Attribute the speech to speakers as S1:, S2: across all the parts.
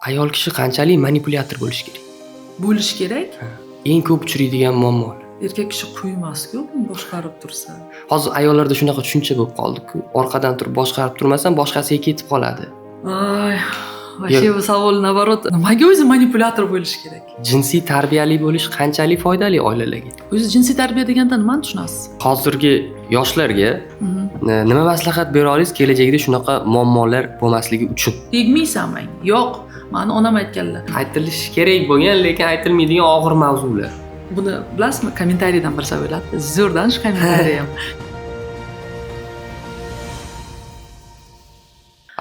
S1: Ayol kishi qanchalik manipulyator bo'lishi kerak?
S2: Bo'lishi kerak.
S1: Ha. Eng ko'p uchraydigan muammolar.
S2: Erkak kishi quymasku, uni boshqarib tursa.
S1: Hozir ayollarda shunaqa tushuncha bo'lib qoldi-ku. Orqadan turib boshqarib turmasam, boshqasiga ketib qoladi.
S2: Ay, вообще bu savol наоборот. Nimaga o'zi manipulyator bo'lish kerak?
S1: Jinsiy tarbiyali bo'lish qanchalik foydali oilalarga?
S2: O'zi jinsiy tarbiya deganda nimani tushunasiz?
S1: Hozirgi yoshlarga nima maslahat bera olasiz kelajakda shunaqa muammolar bo'lmasligi uchun?
S2: Tegmaysan menga. Yo'q, mani onam aytganlar.
S1: Aytilishi kerak bo'lgan, lekin aytilmaydigan og'ir mavzular.
S2: Buni bilasizmi, kommentariydan bilsa bo'ladi. Zo'rdan shu kommentariy ham.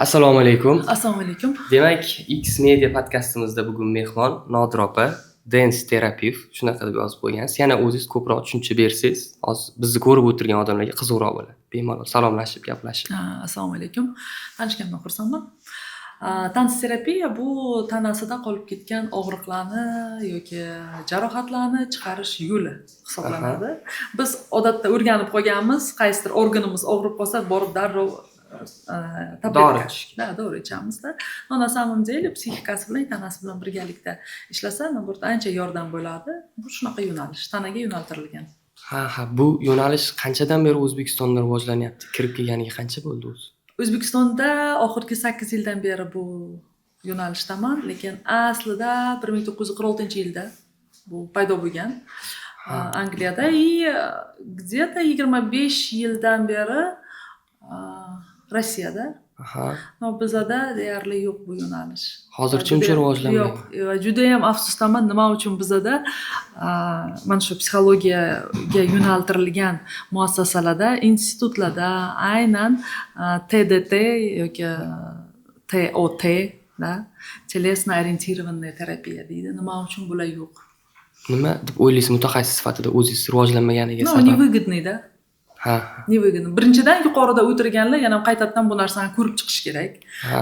S1: Assalomu alaykum.
S2: Assalomu alaykum.
S1: Demak, X Media podkastimizda bugun mehmon Nodira opa, dance terapevt, shunaqa deb yozib qo'ygansiz. Yana o'zingiz ko'proq tushuncha bersangiz, hozir bizni ko'rib o'tirgan odamlarga qiziqroq bo'ladi. Bemalol salomlashib, gaplashib.
S2: Assalomu alaykum. Tanishganimdan xursandman. Tans terapiya bu tanasida qolib ketgan og'riqlarni yoki jarohatlarni chiqarish yo'li hisoblanadi. Biz odatda o'rganib qolganmiz, qaysidir organimiz og'rib qolsa, borib darrov
S1: Dori
S2: tabletka, да, dori ichamizda. Но на самом деле psixikasi bilan tanasi bilan birgalikda ishlasa, наоборот, ancha yordam bo'ladi. Bu shunaqa yo'nalish, tanaga yo'naltirilgan.
S1: Ha, bu yo'nalish qanchadan beri O'zbekistonda rivojlanyapti? Kirib kelganiga qancha bo'ldi o'zi?
S2: O'zbekistonda oxirgi 8 yildan beri bu yo'nalishdaman, lekin aslida 1946-yilda bu paydo bo'lgan. Angliyada и где-то 25 yildan beri Rossiyada. Но bizada deyarli yo'q bu yo'nalish.
S1: Hozircha uncha rivojlanmagan.
S2: Yo'q, va judayam afsusdaman, nima uchun bizada mana shu psixologiyaga yo'naltirilgan muassasalarda, institutlarda aynan TDT yoki TOT, да, телесно ориентированная terapiya deydi. Nima uchun bular yo'q?
S1: Nima deb o'ylaysiz mutaxassis sifatida o'zingiz rivojlanmaganiga
S2: Ну,
S1: sabab?
S2: Невыгодный, да?
S1: Ha.
S2: Невыгодно. Birinchidan, yuqorida o'tirganlar yana qaytadan bu narsani ko'rib chiqish kerak.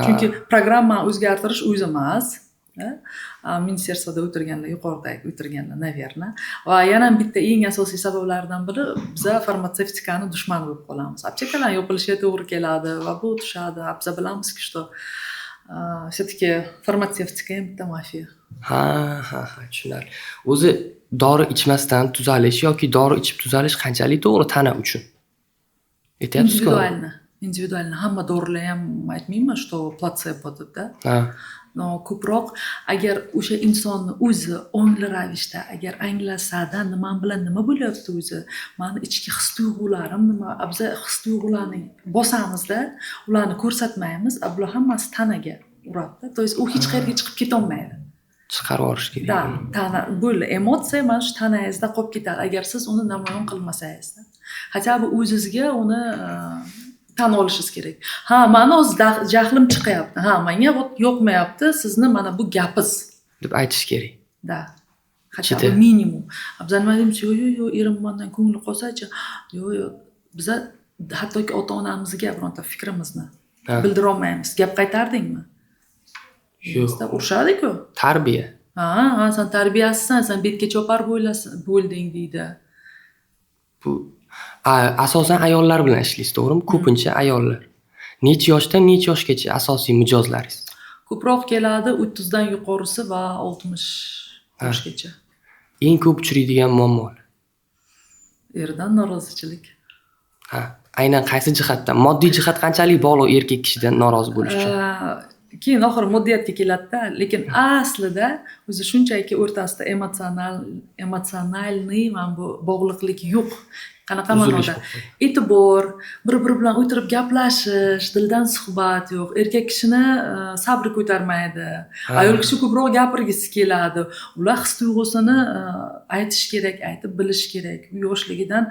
S2: Chunki programmani o'zgartirish o'zi emas. Да? Министерство da o'tirganlar, yuqorida o'tirganlar, наверное. Va yana bitta eng asosiy sabablardan biri, biza farmatsevtikani dushmani bo'lib qolamiz. Aptekalar yopilishiga to'g'ri keladi va bu tushadi. Biza bilamizki, что все-таки farmatsevtika ham bitta mafiya.
S1: Ha, tushunarli. O'zi dori ichmasdan tuzalish yoki dori ichib tuzalish qanchalik to'g'ri tana uchun? Aytyapsiz-ku.
S2: Индивидуально. Индивидуально. Hamma dorilar ham aytmayman, что platsebo deb-da. Но ko'proq agar o'sha insonni o'zi ongli ravishda agar anglasada, nima bilan nima bo'lyapti o'zi, mani ichki his tuyg'ularim nima, biza his tuyg'ularni bosamizda, ularni ko'rsatmaymiz, a bular hammasi tanaga uradida. То есть u hech qayerga chiqib ketolmaydi.
S1: Chiqarib yuborish kerak.
S2: Да, tana bo'ldi. Emotsiya mana shu tanangizda qolib ketadi agar siz uni namoyon qilmasangiz. Хотя бы o'zizga uni tan olishingiz kerak. Ha, mani o'zi jahlim chiqyapti. Ha, menga вот yoqmayapti sizni mana bu gapingiz
S1: deb aytish kerak.
S2: Да. Хотя бы
S1: Chida.
S2: minimum. A biz nima deymiz? Yo'q, yo'q, yo'q, erim mendan ko'ngli qolsa-chi. Yo'q, yo'q. Biza hattoki ota-onamizga bironta fikrimizni bildira olmaymiz. Gap qaytardingmi?
S1: Yo'q.
S2: Bizda urishadi-ku.
S1: Tarbiya.
S2: Ha, ha, sen tarbiyasizsan, sen betga chopar bo'lding deydi.
S1: Bu asosan ayollar bilan ishlaysiz, to'g'rimi? Ko'pincha ayollar. Necha yoshdan necha yoshgacha asosiy mijozlaringiz?
S2: Ko'proq keladi 30 dan yuqorisi va 60 yoshgacha.
S1: Eng ko'p uchraydigan muammolar?
S2: Erdan norozichilik.
S1: Ha, aynan qaysi jihatdan? Moddiy jihat qanchalik bog'liq erkak kishidan norozi bo'lish uchun?
S2: Keyin oxiri moddiyatga keladida, lekin aslida o'zi shunchaki o'rtasida эмоциональный mana bu bog'liqlik yo'q. Qanaqa
S1: Uzilish
S2: ma'noda?
S1: bo'lib qolgan.
S2: E'tibor, bir-biri bilan o'tirib gaplashish, dildan suhbat yo'q. Erkak kishini sabri ko'tarmaydi. Ayol kishi ko'proq gapirgisi keladi. Ular his tuyg'usini aytish kerak, aytib bilish kerak. U yoshligidan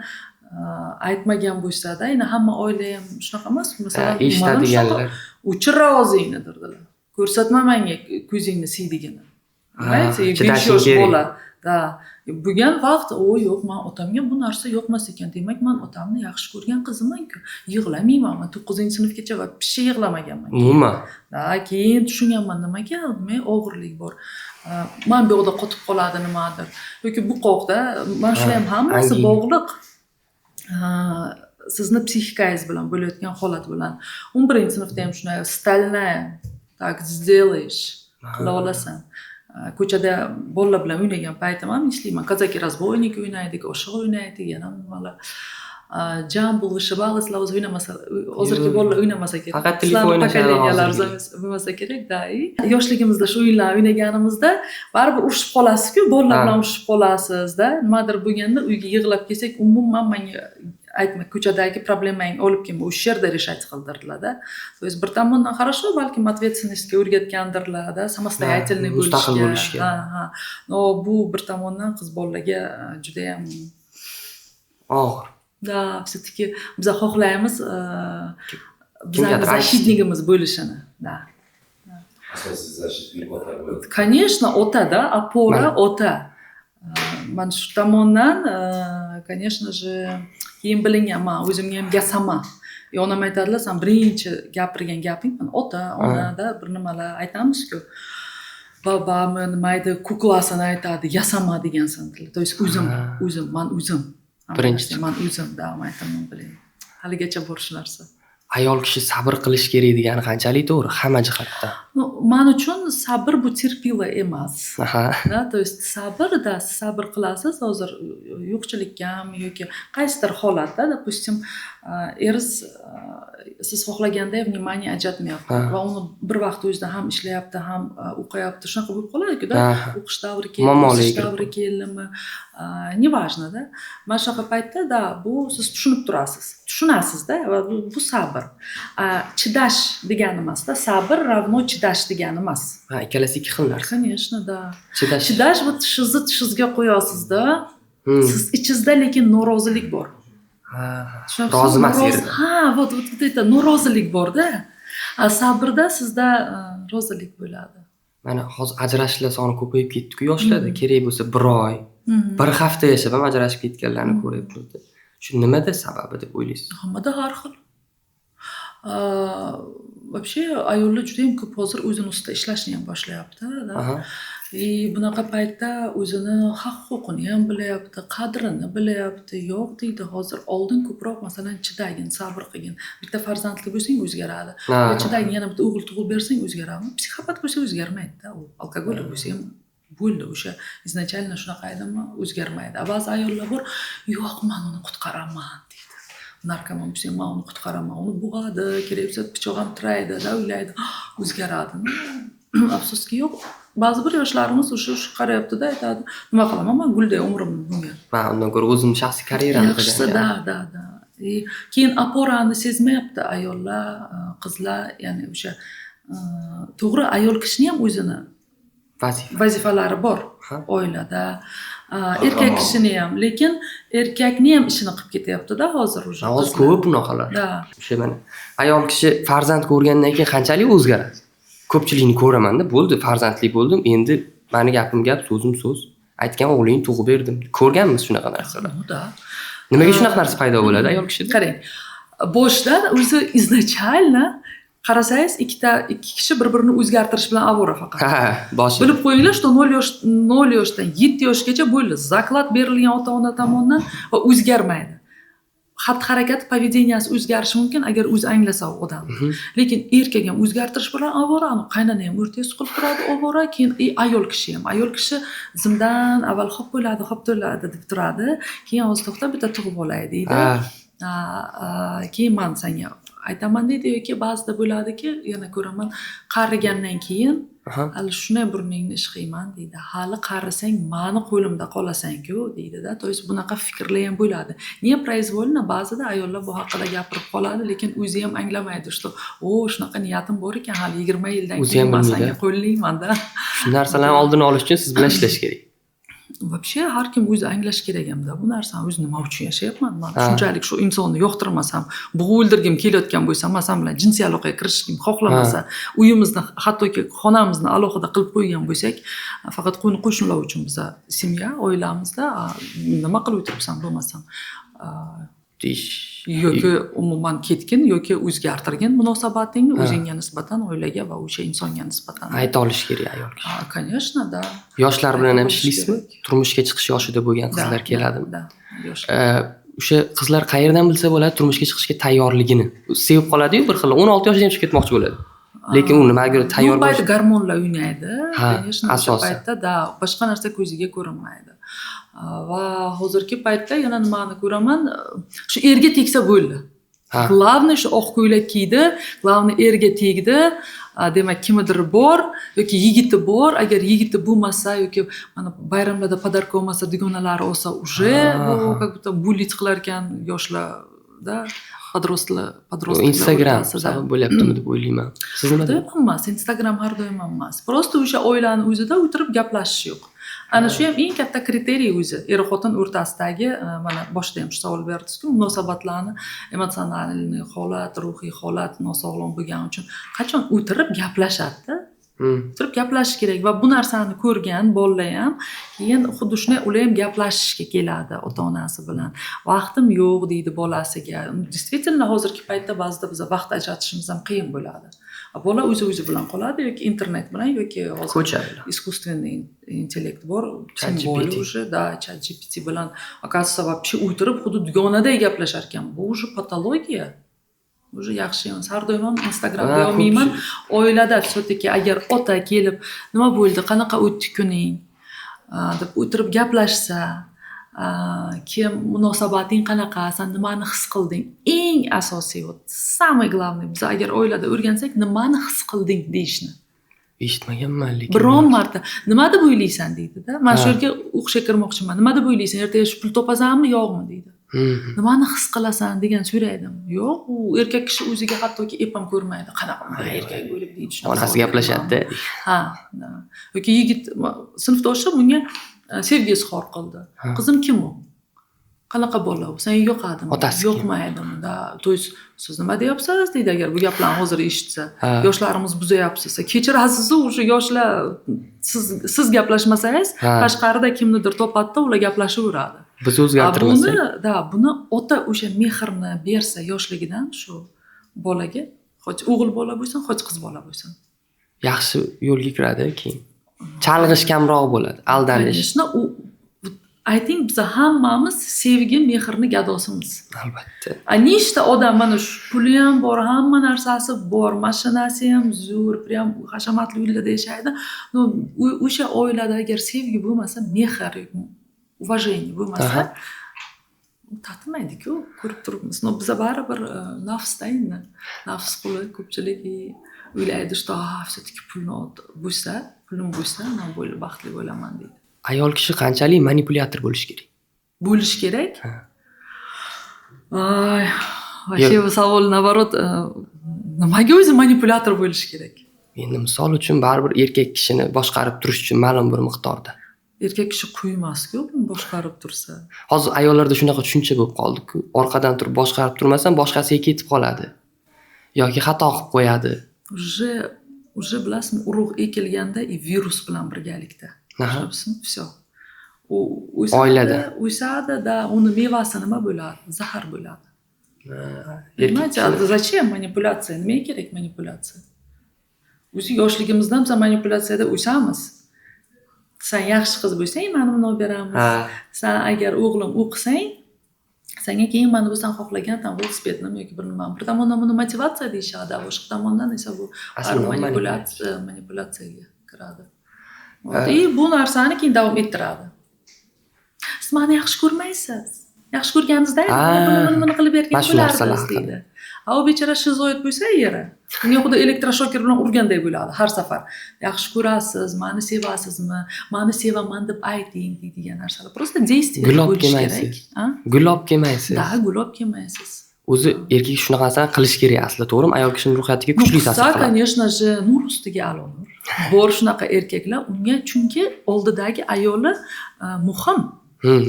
S2: aytmagan bo'lsa-da, endi hamma oila ham shunaqa emas. Masalan,
S1: Ha, eshitadiganlar.
S2: O'chir ovozingni derdilar. Ko'rsatma menga ko'zingni siydigini.
S1: Ha,
S2: Понимаете? 5
S1: chidashing
S2: yosh
S1: kerak.
S2: bola. Да. Bo'lgan vaqt, o yo'q, man otamga bu narsa yoqmas ekan. Demak, man otamni yaxshi ko'rgan qizman-ku. Yig'lamayman. Man 9-sinfgacha вообще yig'lamaganman.
S1: Umuman.
S2: Да, keyin tushunganman, nimaga? Demak, og'irlik bor. Man bu yoqda qotib qoladi nimadir. Yoki bu qoqda, mana shular ham hammasi
S1: Angina.
S2: bog'liq. Sizni psixikangiz bilan bo'layotgan holat bilan. 11-sinfda ham shunday, стальная, так сделаешь. Qila olasan. Ko'chada bolalar bilan o'ynagan paytim ham ishlayman. Казаки разбойники o'ynaydik, oshiq o'ynaydik, yana nimalar. Jambul, вышибалы sizlar o'zi o'ynamasa, hozirgi
S1: Yo'q.
S2: bolalar o'ynamasa kerak.
S1: Faqat telefon
S2: Sizlarni
S1: o'ynashadi
S2: поколения lar
S1: hozirgi.
S2: bo'lmasa kerak, да. И yoshligimizda shu o'yinlarni o'ynaganimizda baribir urushib qolasiz-ku, bolalar bilan urushib qolasizda. Nimadir bo'lganda uyga yig'lab kelsak, umuman menga aytma, ko'chadagi problemangni olib kelma, o'sha yerda решать qildirdilar-da. То есть bir tomondan хорошо, balkim ответственность ga o'rgatgandirlar-da, самостоятельный
S1: Mustaqil
S2: bo'lishga.
S1: Bo'lishga.
S2: Ha. Но bu bir tomondan qiz bolalarga judayam
S1: Og'ir.
S2: Да, все-таки biza xohlaymiz bizani
S1: Kimgadir aytishni.
S2: Защитник imiz bo'lishini. Да.
S3: Asosiy защитник ota bo'ladi.
S2: Конечно, ota-da, опора
S1: Mana.
S2: Ota. Mana shu tomondan, конечно же, keyin bilingan, man o'zimga ham yasama. И onam aytadilar, san birinchi gapirgan gaping mana ota, onada bir nimalar aytamiz-ku. Babami nima edi, кукла sini aytadi, yasama degansan dedilar. То есть o'zim, o'zim, man o'zim. Hamma
S1: Birinchi.
S2: Narsa, man o'zim, да, man aytaman, biling. Haligacha bor shu narsa.
S1: Ayol kishi sabr qilish kerak degani qanchalik to'g'ri hamma jihatdan?
S2: Ну, man uchun sabr bu терпила emas. Да, то есть sabr, да, siz sabr qilasiz hozir yo'qchilikkami yoki qaysidir holatda, допустим, eringiz siz xohlaganday внимание ajratmayapti va uni bir vaqt o'zida ham ishlayapti, ham o'qiyapti. Shunaqa bo'lib qoladi-ku-da. O'qish davri keldi,
S1: Muammoli
S2: o'sish
S1: kirib
S2: davri keldimi, неважно, да. Mana shunaqa paytda, да, bu siz tushunib turasiz. Tushunasizda va bu sabr. Chidash degani emasda, sabr равно chidash degani emas.
S1: Ha, ikkalasi ikki xil narsa.
S2: Конечно, да.
S1: Chidash.
S2: Chidash bu tishingizni tishingizga qo'yasizda. Siz ichingizda lekin norozilik bor. Tushunyapsizmi?
S1: Rozi emas yerida.
S2: Ha, вот вот вот это norozilik borda. A sabrda sizda rozilik bo'ladi.
S1: Mana hozir ajrashishlar soni ko'payib ketdi-ku yoshlarda. Kerak bo'lsa bir oy, bir hafta yashab ham ajrashib ketganlarni ko'ryapmiz. Shu nimada sababi deb o'ylaysiz?
S2: Hammada har xil. Вообще ayollar judayam ko'p hozir o'zini ustida ishlashni ham boshlayapti. Да. И bunaqa paytda o'zini haq-huquqini ham bilyapti, qadrini bilyapti. Yo'q deydi, hozir oldin ko'proq masalan chidagin, sabr qilgin. Bitta farzandli bo'lsang o'zgaradi. Yo chidagin, yana bitta o'g'il tug'ib bersang o'zgaradimi? Psixopat bo'lsa o'zgarmaydi-da u. Alkogolik bo'lsa ham bo'ldi, o'sha изначально shunaqa edimi, o'zgarmaydi. A ba'zi ayollar bor, yo'q, man uni qutqaraman deydi. Narkoman bo'lsa ham man uni qutqaraman, uni bo'g'adi, kerak bo'lsa pichoq ham tiraydi, da o'ylaydi, o'zgaradi. Afsuski yo'q. Ba'zi bir yoshlarimiz o'sha shu qarayapti-da, aytadi, nima qilaman man gulday umrimni bunga.
S1: Man undan ko'ra o'zimni shaxsiy karyeramni
S2: Yaxshisi,
S1: qilgan.
S2: Да. И keyin опора ni sezmayapti ayollar, qizlar, ya'ni o'sha to'g'ri ayol kishini ham o'zini
S1: Vazifa.
S2: Vazifalari bor oilada. Erkak kishini ham, lekin erkakni ham ishini qilib ketyapti-da hozir уже
S1: Hozir
S2: qizlar.
S1: Ko'p bunaqalar.
S2: Да.
S1: O'sha mana ayol kishi farzand ko'rgandan keyin qanchalik o'zgaradi? Ko'pchilikni ko'ramanda, bo'ldi, farzandli bo'ldim, endi mani gapim gap, so'zim so'z. Aytgan o'g'lingni tug'ib berdim. Ko'rganmiz shunaqa narsalar.
S2: Ну да.
S1: Nimaga shunaqa narsa paydo bo'ladi ayol kishida?
S2: Qarang, boshidan o'zi изначально qarasangiz ikkita ikki kishi bir birini o'zgartirish bilan ovora faqat.
S1: Ha, boshida.
S2: Bilib qo'yinglar, что 0 yosh 0 yoshdan 7 yoshgacha bo'ldi. Заклад berilgan ota-ona tomonidan va o'zgarmaydi. Xatti harakati, поведения si o'zgarishi mumkin agar o'zi anglasa u odam. Lekin erkak ham o'zgartirish bilan ovora, uni qaynona ham o'rtaga suqilib turadi, ovora, keyin и ayol kishi ham. Ayol kishi zimdan avval xo'p bo'ladi, xo'p bo'ladi deb turadi. Keyin hozir to'xtab bitta tug'ib olay deydi. Keyin man senga aytaman deydi yoki ba'zida bo'ladiki, yana ko'raman, qarigandan keyin hali shunday burningni ishqayman deydi. Hali qarisang mani qo'limda qolasan-ku deydi-da. То есть bunaqa fikrlar ham bo'ladi. Непроизвольно ba'zida ayollar bu haqida gapirib qoladi, lekin o'zi ham anglamaydi, что o shunaqa niyatim bor ekan, hali 20 yildan
S1: O'zi
S2: keyin
S1: ham
S2: man
S1: bilmaydi.
S2: Senga qo'llayman-da.
S1: Shu narsalarni oldini olish uchun siz bilan ishlash kerak.
S2: Вообще har kim o'zi anglashi kerak hamda bu narsani o'zi nima uchun yashayapman man, shunchalik shu insonni yoqtirmasam, bug'u o'ldirgim kelayotgan bo'lsa, man san bilan jinsiy aloqaga kirishgim xohlamasa, uyimizni, hattoki xonamizni alohida qilib qo'ygan bo'lsak, faqat qo'ni qo'shnilar uchun biza семья, oilamizda nima qilib o'tiribsan bo'lmasam,
S1: Deyish.
S2: Yoki umuman ketgin yoki o'zgartirgin munosabatingni o'zingga nisbatan, oilaga va o'sha insonga nisbatan.
S1: Ayta olish kerak ayol kishi.
S2: Конечно, да.
S1: Yoshlar bilan ham
S2: Ayta olish
S1: ishlaysizmi?
S2: Kerak.
S1: Turmushga chiqish yoshida bo'lgan
S2: Да,
S1: qizlar
S2: да,
S1: keladimi?
S2: Да, yoshlar.
S1: O'sha qizlar qayerdan bilsa bo'ladi turmushga chiqishga tayyorligini? Sevib qoladi-yu bir xil, 16 yoshida ham chiqib ketmoqchi bo'ladi. Lekin u nimaga tayyor
S2: Bu payt
S1: bo'lish
S2: gormonlar o'ynaydi.
S1: Ha,
S2: Конечно, o'sha
S1: asosan.
S2: paytda, да, boshqa narsa ko'ziga ko'rinmaydi. Va hozirgi paytda yana nimani ko'raman, shu erga tegsa bo'ldi. Главное, shu oq ko'ylak kiydi, главное, erga tegdi, demak, kimnidir bor yoki yigiti bor. Agar yigiti bo'lmasa yoki mana bayramlarda подарка olmasa, dugonalari olsa, уже bu как будто булить qilar ekan yoshlarda, подросток lar
S1: Instagram
S2: o'rtasida.
S1: sabab bo'lyaptimi deb o'ylayman. Siz nima
S2: Har doim ham emas, Instagram har doim ham emas. Просто o'sha oilani o'zida o'tirib gaplashish yo'q. Ana shu ham eng katta критерий o'zi. Er-xotin o'rtasidagi, mana boshida ham shu savol berdingiz-ku, munosabatlarni эмоциональный holat, ruhiy holat nosog'lom bo'lgani uchun qachon o'tirib gaplashadi-da? O'tirib gaplashish kerak va bu narsani ko'rgan bolalar ham keyin xuddi shunday ular ham gaplashishga keladi ota-onasi bilan. Vaqtim yo'q deydi bolasiga. Действительно, hozirgi paytda ba'zida biza vaqt ajratishimiz ham qiyin bo'ladi. Bola o'zi bilan qoladi yoki internet bilan yoki hozir
S1: Ko'cha bilan.
S2: искусственный интеллект bor,
S1: Chat
S2: тем более
S1: GPT.
S2: уже, да, chat GPT bilan, оказывается, вообще o'tirib xuddi dugonaday gaplashar ekan. Bu уже patologiya. Уже yaxshi emas. Har doim ham Instagramda yozmayman. Oilada все-таки agar ota kelib, nima bo'ldi, qanaqa o'tdi kuning, deb o'tirib gaplashsa, kim munosabating qanaqa, san nimani his qilding? Eng asosiy, вот самый главный, biz agar oilada o'rgansak, nimani his qilding deyishni.
S1: Eshitmaganman lekin.
S2: Biron marta nima deb o'ylaysan deydi-da. Man shu yerga o'qishga kirmoqchiman. Nima deb o'ylaysan? Ertaga shu pul topasanmi, yo'qmi deydi. Nimani his qilasan degan so'raydim. Yo'q, u erkak kishi o'ziga hattoki ep ham ko'rmaydi. Qanaqa man erkak bo'lib deydi. Shunaqa
S1: Onasi
S2: savol
S1: gaplashadi-da.
S2: Ha, да. Yoki yigit, sinfdoshi bunga sevgi izhor qildi. Qizim, kim u? Qanaqa bola u? Senga yoqadimi?
S1: Otasi kim?
S2: Yoqmaydimi? Да. То есть siz nima deyapsiz deydi agar bu gaplarni hozir eshitsa. Yoshlarimiz buzayapsiz. Kechirasiz, o'sha yoshlar siz gaplashmasangiz, tashqarida kimnidir topadida, ular gaplashaveradi.
S1: Biz o'zgartirmasak.
S2: Buni, да, buni ota o'sha mehrni bersa yoshligidan shu bolaga, xoh o'g'il bola bo'lsin, xoh qiz bola bo'lsin.
S1: Yaxshi yo'lga kiradi keyin. Chalg'ish kamroq bo'ladi, aldanish.
S2: Конечно, u ayting, biza hammamiz sevgi, mehrni gadosimiz.
S1: Albatta.
S2: A nechta odam mana shu puli ham bor, hamma narsasi bor, mashinasi ham zo'r, прям hashamatli uylarda yashaydi. Но o'sha oilada agar sevgi bo'lmasa, mehr, уважение bo'lmasa, tatimaydi-ku, ko'rib turibmiz. Но biza baribir nafsda endi. Nafs quli ko'pchilik o'ylaydi, что все-таки pulni bo'lsa, pulim bo'lsa, man bo'lib baxtli bo'laman deydi.
S1: Ayol kishi qanchalik manipulyator bo'lishi kerak?
S2: Bo'lishi kerak?
S1: Ha.
S2: Ay, вообще bu savol наоборот, nimaga o'zi manipulyator bo'lishi kerak?
S1: Endi misol uchun baribir erkak kishini boshqarib turish uchun ma'lum bir miqdorda.
S2: Erkak kishi quymasku buni boshqarib tursa.
S1: Hozir ayollarda shunaqa tushuncha bo'lib qoldi-ku. Orqadan turib boshqarib turmasam, boshqasiga ketib qoladi. Yoki xato qilib qo'yadi.
S2: Уже bilasizmi, urug' ekilganda и virus bilan birgalikda. Tushunyapsizmi? Всё. U o'sadi,
S1: Oilada.
S2: o'sadi, да, uni mevasi nima bo'ladi? Zahar bo'ladi.
S1: Erkak
S2: Понимаете, а зачем manipulyatsiya? Nimaga kerak manipulyatsiya? O'zi yoshligimizdan biz manipulyatsiyada o'samiz. San yaxshi qiz bo'lsang, mana buni olib beramiz. San agar o'g'lim o'qisang, senga keyin mana bu san xohlagan там velosipedni yoki bir nimani. Bir tomondan buni motivatsiya deyishadi, boshqa tomondan esa bu
S1: Aslida
S2: manipulyatsiya, manipulyatsiyaga kiradi. Вот. И bu narsani keyin davom ettiradi. Siz mani yaxshi ko'rmaysiz. Yaxshi ko'rganingizda buni, buni, buni qilib bergan
S1: Mana shu narsalar
S2: bo'lardingiz
S1: haqida.
S2: deydi. A u bechora шизоид bo'lsa eri, unga xuddi elektroshoker bilan urganday bo'ladi har safar. Yaxshi ko'rasiz, mani sevasizmi, mani sevaman deb ayting deydigan narsalar. Просто действие
S1: Gul olib
S2: bo'lishi
S1: kelmaysiz.
S2: kerak. A?
S1: Gul olib kelmaysiz.
S2: Да, gul olib kelmaysiz.
S1: O'zi erkak shunaqa narsani qilishi kerak aslida, to'g'rimi? Ayol kishining ruhiyatiga kuchli
S2: Qilsa,
S1: ta'sir qiladi.
S2: Конечно же, nur ustiga a'lo nur. Bor shunaqa erkaklar, unga chunki oldidagi ayoli muhim.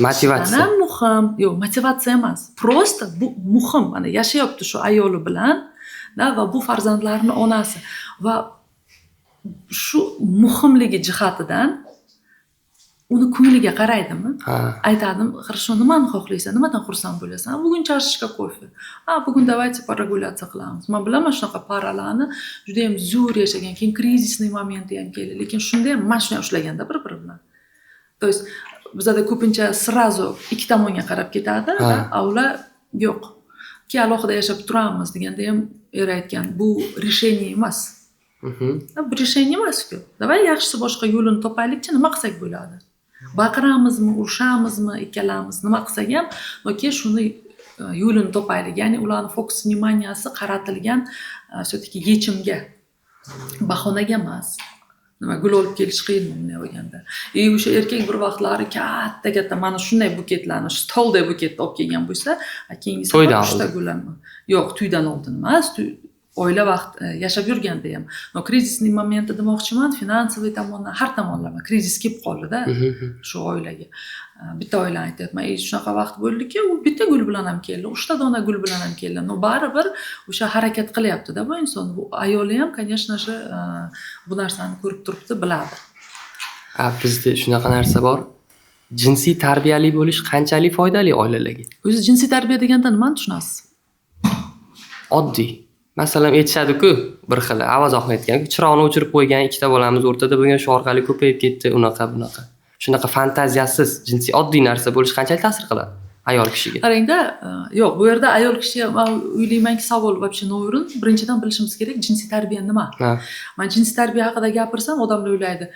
S1: Motivatsiya.
S2: Ham muhim. Yo'q, motivatsiya emas. Просто bu muhim. Mana yashayapti shu ayoli bilan, da, va bu farzandlarni onasi va shu muhimligi jihatidan uni ko'ngliga qaraydimi?
S1: Ha.
S2: Aytadim, хорошо, nimani xohlaysan, nimadan xursand bo'lasan? Bugun чашечка кофе. A, bugun давайте прогуляться qilamiz. Man bilaman shunaqa пара larni juda ham zo'r yashagan, keyin кризисный момент i ham keldi, lekin shunda ham mana shunday ushlaganda bir-biri bilan. То есть bizada ko'pincha сразу ikki tomonga qarab ketadi, a ular yo'q. Ikki alohida yashab turamiz deganda ham er aytgan, bu решение emas. Bu решение emasku. Давай yaxshisi boshqa yo'lini topaylikchi, nima qilsak bo'ladi? Baqiramizmi, urushamizmi ikkalamiz, nima qilsak ham, yoki shuni yo'lini topaylik. Ya'ni ularni фокус внимания si qaratilgan все таки yechimga, bahonaga emas. Nima, gul olib kelish qiyinmi bunday bo'lganda? И o'sha erkak bir vaqtlari katta katta mana shunday buketlarni, stolday buketni olib kelgan bo'lsa, keyingi safar
S1: To'ydan
S2: uchta
S1: oldin.
S2: gul ham. Yo'q, to'ydan oldin emas, oila vaqt yashab yurganda ham. Но кризисный момент i demoqchiman, финансовый tomondan, har tomonlama krizis kelib qoldida shu oilaga. Bitta oilani aytyapman. И shunaqa vaqt bo'ldiki, u bitta gul bilan ham keldi, uchta dona gul bilan ham keldi. Но baribir o'sha harakat qilyapti-da bu inson. Bu ayoli ham, конечно же, bu narsani ko'rib turibdi, biladi.
S1: A, bizda shunaqa narsa bor. Jinsiy tarbiyali bo'lish qanchalik foydali oilalarga?
S2: O'zi jinsiy tarbiya deganda nimani tushunasiz?
S1: Oddiy. Masalan, aytishadi-ku, bir xil Avaz Oxun aytgan, chiroqni o'chirib qo'ygan ikkita bolamiz o'rtada bo'lgan, shu orqali ko'payib ketdi, unaqa bunaqa. Shunaqa fantaziyasiz jinsiy oddiy narsa bo'lish qanchalik ta'sir qiladi ayol kishiga?
S2: Qarangda, yo'q, bu yerda ayol kishi, man o'ylaymanki, savol вообще noo'rin. Birinchidan bilishimiz kerak, jinsiy tarbiya nima? Man jinsiy tarbiya haqida gapirsam, odamlar o'ylaydi,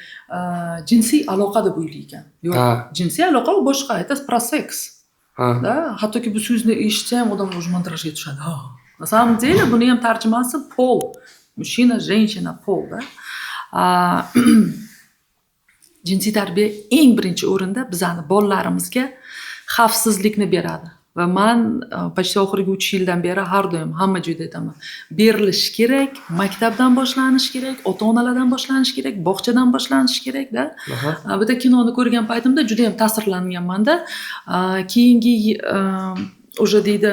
S2: jinsiy aloqa deb o'ylaykan. Yo'q, jinsiy aloqa u boshqa, это про секс. Да? Hattoki bu so'zni eshitsa ham odamlar уже мандраж ga tushadi. Ha. На самом деле buni ham tarjimasi пол. Мужчина, женщина, пол, да? Jinsiy tarbiya eng birinchi o'rinda bizani bolalarimizga xavfsizlikni beradi. Va man почти oxirgi 3 yildan beri har doim hamma joyda aytaman. Berilishi kerak, maktabdan boshlanishi kerak, ota-onalardan boshlanishi kerak, bog'chadan boshlanishi kerak, da. Bitta kinoni ko'rgan paytimda juda ham ta'sirlanganmanda. Keyingi уже deydi,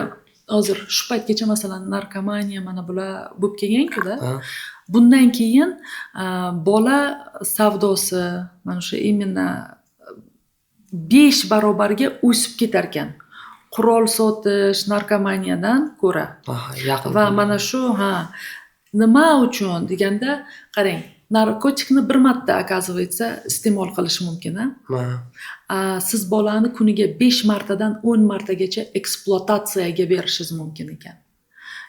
S2: hozir shu paytgacha, masalan, narkomaniya, mana bular bo'lib kelgan-ku-da. Bundan keyin bola savdosi mana shu именно 5 barobarga o'sib ketarkan. Qurol sotish, narkomaniyadan ko'ra.
S1: Aha, yaqin.
S2: Va mana shu, ha, nima uchun deganda, qarang, narkotikni bir marta, оказывается, iste'mol qilish mumkin, a. Siz bolani kuniga 5 martadan 10 martagacha ekspluatatsiyaga berishingiz mumkin ekan.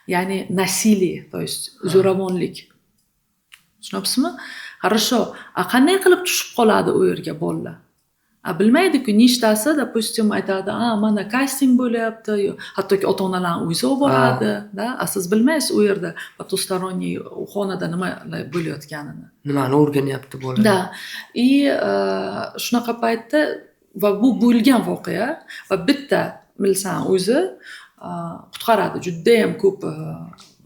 S2: Ya'ni насилие, то есть zo'ravonlik. Tushunyapsizmi? Хорошо. A qanday qilib tushib qoladi u yerga bolalar? A bilmaydi-ku, nechtasi, допустим, aytadi, a mana kasting bo'lyapti, hattoki ota-onalarni o'zi olib boradi, da, a siz bilmaysiz u yerda потусторонний xonada nimalar bo'layotganini.
S1: Nimani o'rganyapti bola?
S2: Да. И shunaqa paytda va bu bo'lgan voqea va bitta milsani o'zi qutqaradi judayam ko'p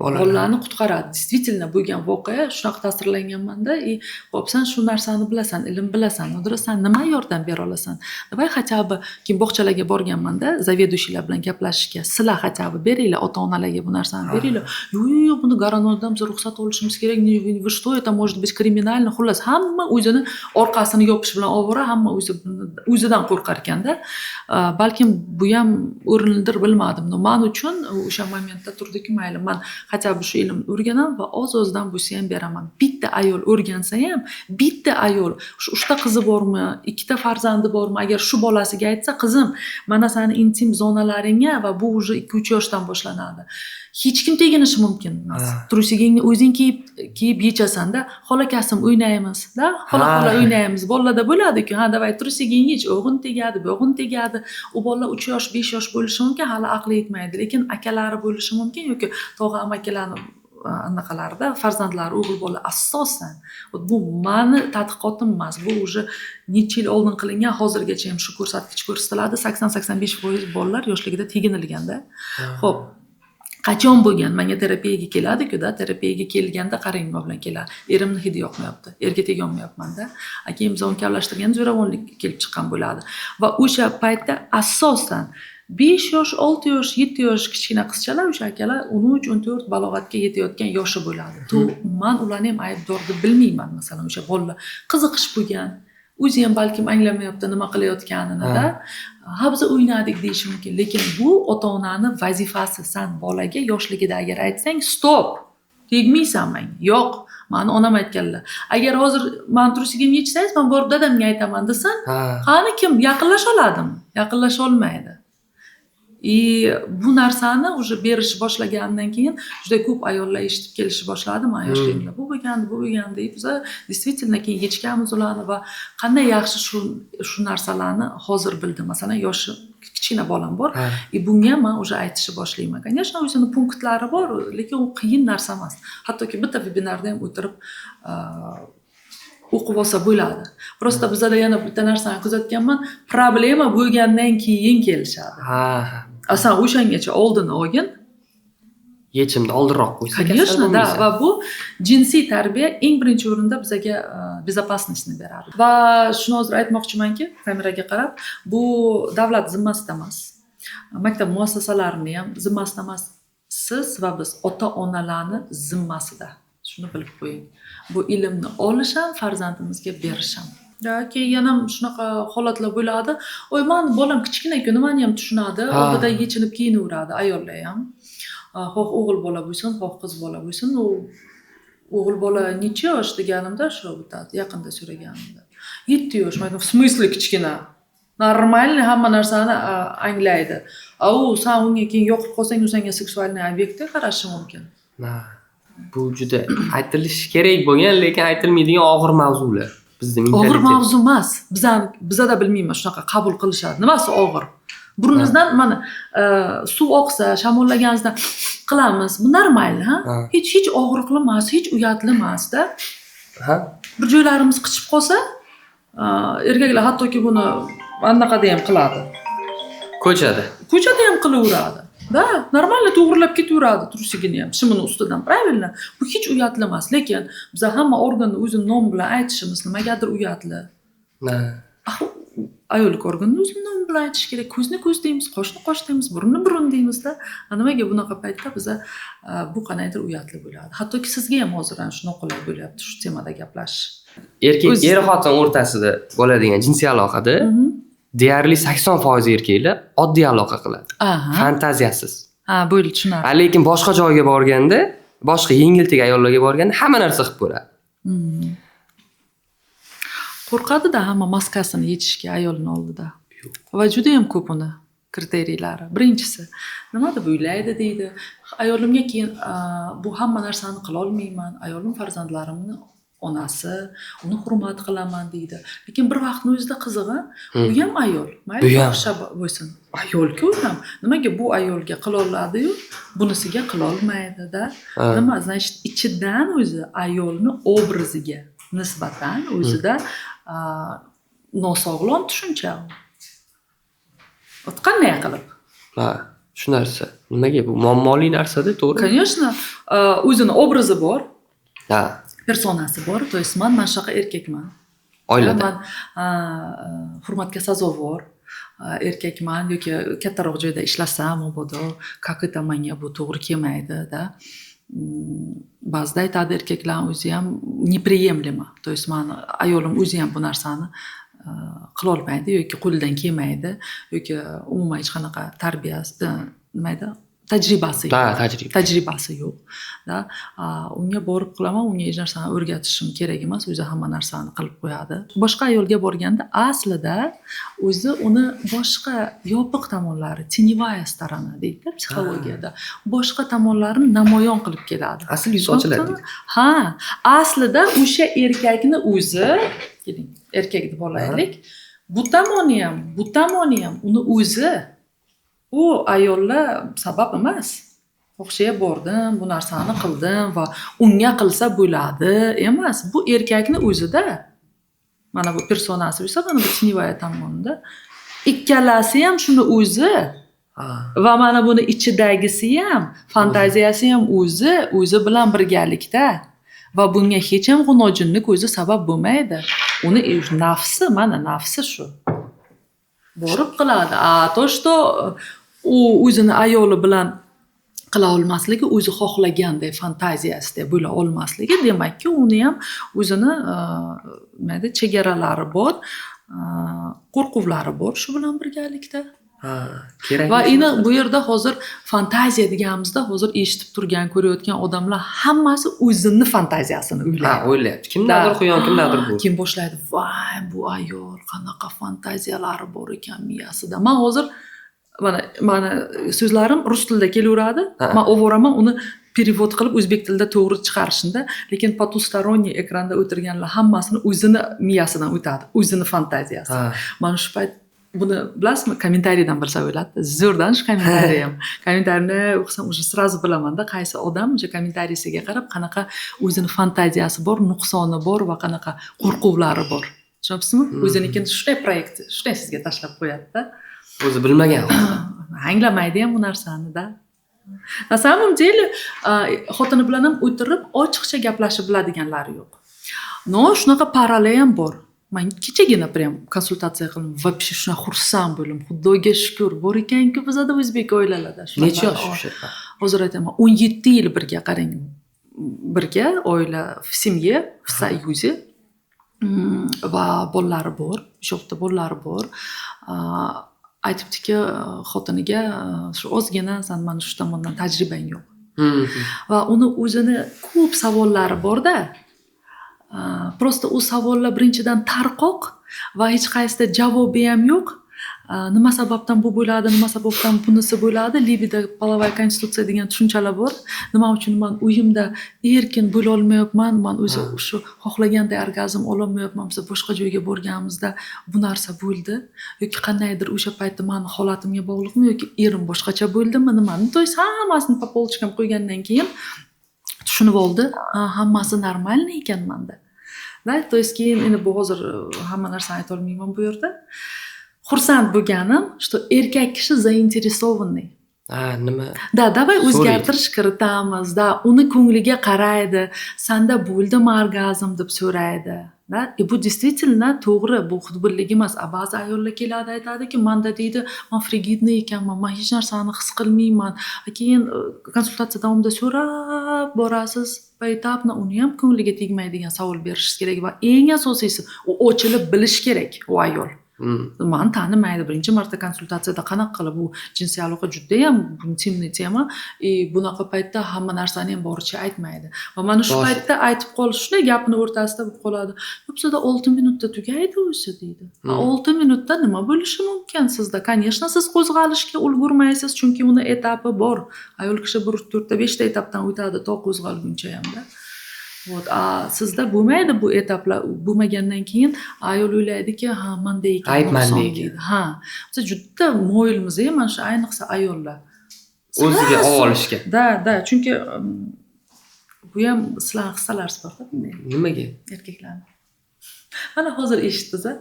S1: Bolalar.
S2: bolalarni qutqaradi. Действительно bo'lgan voqea, shunaqa ta'sirlanganmanda. И hop, san shu narsani bilasan, ilm bilasan, Nodira, san nima yordam bera olasan? Давай хотя бы, keyin bog'chalarga borganmanda заведующий lar bilan gaplashishga, sizlar хотя бы beringlar ota onalarga bu narsani, beringlar. Yo'q, yo'q, yo'q, buni гороно dan biz ruxsat olishimiz kerak, вы что, это может быть криминально. Xullas, hamma o'zini orqasini yopish bilan ovora, hamma o'zi o'zidan qo'rqar ekanda. Balkim bu ham o'rinlidir, bilmadim. Но man uchun o'sha momentda turdiki, mayli, man хотя бы shu ilmni o'rganaman va oz ozdan bo'lsa ham beraman. Bitta ayol o'rgansa ham, bitta ayol, shu uchta qizi bormi, ikkita farzandi bormi, agar shu bolasiga aytsa, qizim, mana sani intim zonalaringga, va bu уже 2-3 yoshdan boshlanadi. Hech kim teginishi mumkin emas. Trusigingni o'zing kiyib kiyib yechasanda, xola kasm o'ynaymiz, da, xola xola o'ynaymiz. Bolalarda bo'ladi-ku, ha, давай trusigingni yech, o'g'in tegadi, bo'g'in tegadi. U bola 3 yosh, 5 yosh bo'lishi mumkin, hali aqli yetmaydi, lekin akalari bo'lishi mumkin yoki tog'a amakilarni anaqalarida farzandlari o'g'il bola asosan. Bu mani tadqiqotim emas, bu уже necha yil oldin qilingan, hozirgacha ham shu ko'rsatkich ko'rsatiladi. 80-85% bolalar yoshligida teginilganda. Xo'p, qachon bo'lgan? Manga terapiyaga keladi-ku-da, terapiyaga kelganda qarang nima bilan keladi. Erimni hidi yoqmayapti, erga tegolmayapman-da. Keyin biz uni kavlashtirganda zo'ravonlik kelib chiqqan bo'ladi. Va o'sha paytda asosan 5 yosh, 6 yosh, 7 yosh kichkina qizchalar, o'sha akalar 13, 14 balog'atga yetayotgan yoshi bo'ladi. To man ularni ham aybdor deb bilmayman, masalan, o'sha bolalar qiziqish bo'lgan. O'zi ham balkim anglamayapti nima qilayotganini-da. Ha, biz o'ynadik deyishi mumkin, lekin bu ota-onani vazifasi. San bolaga yoshligida agar aytsang, stop, tegmaysan menga. Yo'q, mani onam aytganlar. Agar hozir mani trusigimni yechsangiz, man borib dadamga aytaman desam, qani kim yaqinlasha oladimi? Yaqinlasha olmaydi. И bu narsani уже berishni boshlagandan keyin juda ko'p ayollar eshitib kelishni boshladi: "Man yoshligimda bu bo'lgandi, bu bo'lgandi", deb. Biza действительно keyin yechganmiz ularni va qanday yaxshi shu narsalarni hozir bildim. Masalan, yoshi kichkina bolam bor и bunga man уже aytishni boshlayman. Конечно, o'zini punktlari bor, lekin u qiyin narsa emas. Hattoki bitta vebinarda ham o'tirib o'qib olsa bo'ladi. Просто bizada yana bitta narsani kuzatganman: problema bo'lgandan keyin kelishadi.
S1: Ha ha
S2: A san o'shangacha oldini olgin.
S1: Yechimni oldinroq qo'ysa, kasal
S2: Конечно, да.
S1: bo'lmaysan.
S2: Va bu jinsiy tarbiya eng birinchi o'rinda bizaga безопасность ni beradi. Va shuni hozir aytmoqchimanki, kameraga qarab, bu davlat zimmasida emas, maktab muassasalarini ham zimmasida emas, siz va biz, ota onalarni zimmasida. Shuni bilib qo'ying, bu ilmni olish ham, farzandimizga berish ham. Да, keyin yana shunaqa holatlar bo'ladi: "Oy, mani bolam kichkina-ku, nimani ham tushunadi?" Oldida yechinib kiyinaveradi ayollar ham, xoh o'g'il bola bo'lsin, xoh qiz bola bo'lsin. U o'g'il bola necha yosh deganimda, shu bitta yaqinda so'raganimda, 7 yosh. Man aytdim: "В смысле kichkina? Нормальный, hamma narsani anglaydi". A u san unga keyin yoqib qolsang, u senga сексуальный obyektga qarashi mumkin.
S1: Ha, bu juda aytilishi kerak bo'lgan, lekin aytilmaydigan og'ir mavzular bizni
S2: Og'ir
S1: mentalitet.
S2: mavzu emas. Bizani, bizada, bilmayman, shunaqa qabul qilishadi. Nimasi og'ir? Burnimizdan mana suv oqsa, shamollaganimizda qilamiz, bu normal, ha. Hech og'riqli emas, hech uyatli emasda. Bir joylarimiz qichib qolsa, erkaklar hattoki buni anaqada ham qiladi.
S1: Ko'chada.
S2: Ko'chada ham qilaveradi, да, нормально to'g'irlab ketaveradi trusigini ham, shimini ustidan, правильно? Bu hech uyatli emas, lekin biza hamma organni o'zini nomi bilan aytishimiz nimagadir uyatli. Axir ayollik organni o'zini nomi bilan aytish kerak. Ko'zni ko'z deymiz, qoshni qosh deymiz, burunni burun deymizda. Nimaga bunaqa paytda biza bu qandaydir uyatli bo'ladi? Hattoki sizga ham hozir ana shu noqulay bo'lyapti shu temada gaplashish.
S1: Erkak er xotin o'rtasida bo'ladigan jinsiy aloqada deyarli 80% erkaklar oddiy aloqa qiladi, fantaziyasiz.
S2: Ha, bo'ldi, tushunarli.
S1: A lekin boshqa joyga borganda, boshqa yengiltek ayollarga borganda hamma narsa qilib ko'radi.
S2: Qo'rqadida hamma maskasini yechishga ayolni oldida. Va judayam ko'p uni kriteriylari. Birinchisi, nima deb o'ylaydi deydi. Ayolimga keyin bu hamma narsani qilolmayman. Ayolim farzandlarimni onasi, uni hurmat qilaman deydi. Lekin bir vaqtni o'zida qizig'i, u ham ayol. Mayli,
S1: Bu ham.
S2: fohisha bo'lsin. Ayolku u ham. Nimaga bu ayolga qiloladi-yu, bunisiga qilolmaydi-da? Nima, значит, ichidan o'zi ayolni obraziga nisbatan o'zida nosog'lom tushuncha. Вот qanday qilib?
S1: Ha, shu narsa. Nimaga bu muammoli narsada, to'g'ri?
S2: Конечно, o'zini obrazi bor, personasi bor. То есть man mana shunaqa erkakman.
S1: Oilada.
S2: Man hurmatga sazovor erkakman yoki kattaroq joyda ishlasam, mabodo, как это, manga bu to'g'ri kelmaydi, да. Ba'zida aytadi erkaklarni o'zi ham неприемлемо. То есть mani ayolim o'zi ham bu narsani qilolmaydi yoki qo'lidan kelmaydi yoki umuman hech qanaqa tarbiyasi, nima edi, tajribasi yo'q.
S1: Ha, tajriba.
S2: Tajribasi yo'q, да. Unga borib qilaman, unga hech narsani o'rgatishim kerak emas, o'zi hamma narsani qilib qo'yadi. Boshqa ayolga borganda aslida o'zi uni boshqa yopiq tomonlari, теневая сторона deydida psixologiyada, boshqa tomonlarini namoyon qilib keladi.
S1: Asl yuz ochiladi deydi.
S2: Ha, aslida o'sha erkakni o'zi, keling, erkak deb olaylik, bu tomoni ham, bu tomoni ham uni o'zi. U ayollar sabab emas. Fohishaga bordim, bu narsani qildim va unga qilsa bo'ladi emas. Bu erkakni o'zida. Mana bu personasi bo'lsa, mana bu теневая tomonida. Ikkalasi ham shuni o'zi. Va mana buni ichidagisi ham, fantaziyasi ham o'zi, o'zi bilan birgalikda. Va bunga hech ham g'unojinni ko'zi sabab bo'lmaydi. Uni nafsi, mana nafsi shu. Borib qiladi. A то, что u o'zini ayoli bilan qila olmasligi, o'zi xohlaganday fantaziyasida bo'la olmasligi, demakki, uni ham o'zini nima edi, chegaralari bor, qo'rquvlari bor shu bilan birgalikda.
S1: Ha, kerak.
S2: Va endi bu yerda hozir fantaziya deganimizda hozir eshitib turgan, ko'rayotgan odamlar hammasi o'zini fantaziyasini
S1: Ha,
S2: o'ylaydi.
S1: o'ylayapti. Kimdadir quyon, kimdadir bu.
S2: Keyin boshlaydi: "Voy, bu ayol qanaqa fantaziyalari bor ekan miyasida". Man hozir Mana mani so'zlarim rus tilida kelaveradi, man oboraman uni перевод qilib o'zbek tilida to'g'ri chiqarishida, lekin потусторонний ekranda o'tirganlar hammasini o'zini miyasidan o'tadi, o'zini fantaziyasi. Mana shu payt buni bilasizmi, kommentariydan bilsa bo'ladi. Zo'rdan shu kommentariy ham. Kommentariyni o'qisam, уже сразу bilamanda, qaysi odam o'sha kommentariysiga qarab qanaqa o'zini fantaziyasi bor, nuqsoni bor va qanaqa qo'rquvlari bor. Tushunyapsizmi? O'zinikini shunday proyekt, shunday sizga tashlab qo'yadi-da.
S1: O'zi bilmagan.
S2: Anglamaydi ham bu narsani-da. На самом деле, xotini bilan ham o'tirib ochiqcha gaplashib biladiganlari yo'q. Но shunaqa пара lar ham bor. Man kechagina прям konsultatsiya qildim. Вообще shunaqa xursand bo'ldim. Xudoga shukur, bor ekanku bizada o'zbek oilalarda shunaqa.
S1: Necha yosh o'sha?
S2: Hozir aytaman, 17 yil birga, qarang. Birga oila, в семье, в союзе. Va bolalari bor, 5-6 ta bolalari bor. Aytibdiki xotiniga, shu ozgina san mana shu tomondan tajribang yo'q. Va uni o'zini ko'p savollari borda. Просто u savollar birinchidan tarqoq va hech qaysida javobi ham yo'q. Nima sababdan bu bo'ladi, nima sababdan bunisi bo'ladi? Libido, половая konstitutsiya degan tushunchalar bor. Nima uchun man uyimda erkin bo'lolmayapman, man o'zi shu xohlaganday orgazm ololmayapman, biz boshqa joyga borganimizda bu narsa bo'ldi yoki qandaydir o'sha paytda mani holatimga bog'liqmi yoki erim boshqacha bo'ldimi, nima? Ну, то есть hammasini по полочкам qo'ygandan keyin tushunib oldi, ha, hammasi нормальный ekan manda. Да, то есть keyin endi bu hozir hamma narsani aytolmayman bu yerda. Xursand bo'lganim, что erkak kishi заинтересованный.
S1: Ha, nima?
S2: Да, давай
S1: So'raydi.
S2: o'zgartirish kiritamiz, да, uni ko'ngliga qaraydi, sanda bo'ldimi orgazm deb so'raydi. Да? И bu действительно to'g'ri, bu xudbinlik emas. A ba'zi ayollar keladi, aytadiki, manda deydi, man фригидный ekanman, man hech narsani his qilmayman. Keyin konsultatsiya davomida so'rab borasiz, поэтапно uni ham ko'ngliga tegmaydigan savol berishingiz kerak va eng asosiysi, u ochilib bilish kerak u ayol. Mani tanimaydi, birinchi marta konsultatsiyada qanaqa qilib, bu jinsiy aloqa judayam интимный тема и bunaqa paytda hamma narsani ham boricha aytmaydi. Va mana shu paytda aytib qolish, shunday gapni o'rtasida bo'lib qoladi. Bizada 6 minutda tugaydi o'zi deydi. 6 minutda nima bo'lishi mumkin sizda? Конечно, siz qo'zg'alishga ulgurmaysiz, chunki uni etapi bor. Ayol kishi bir 4 ta 5 ta etapdan o'tadi to qo'zg'alguncha hamda. Вот, a sizda bo'lmaydi bu etaplar, bo'lmagandan keyin ayol o'ylaydiki, ha, manda ekan
S1: Ayb manda
S2: nuqson
S1: ekan.
S2: deydi. Ha, biz juda moyilmiz, mana shu ayniqsa ayollar.
S1: O'ziga
S2: Сразу.
S1: ov olishga.
S2: Да, chunki bu ham sizlarni hissalaringiz borda bunday
S1: Nimaga?
S2: erkaklarni. Mana hozir eshitdingiz a?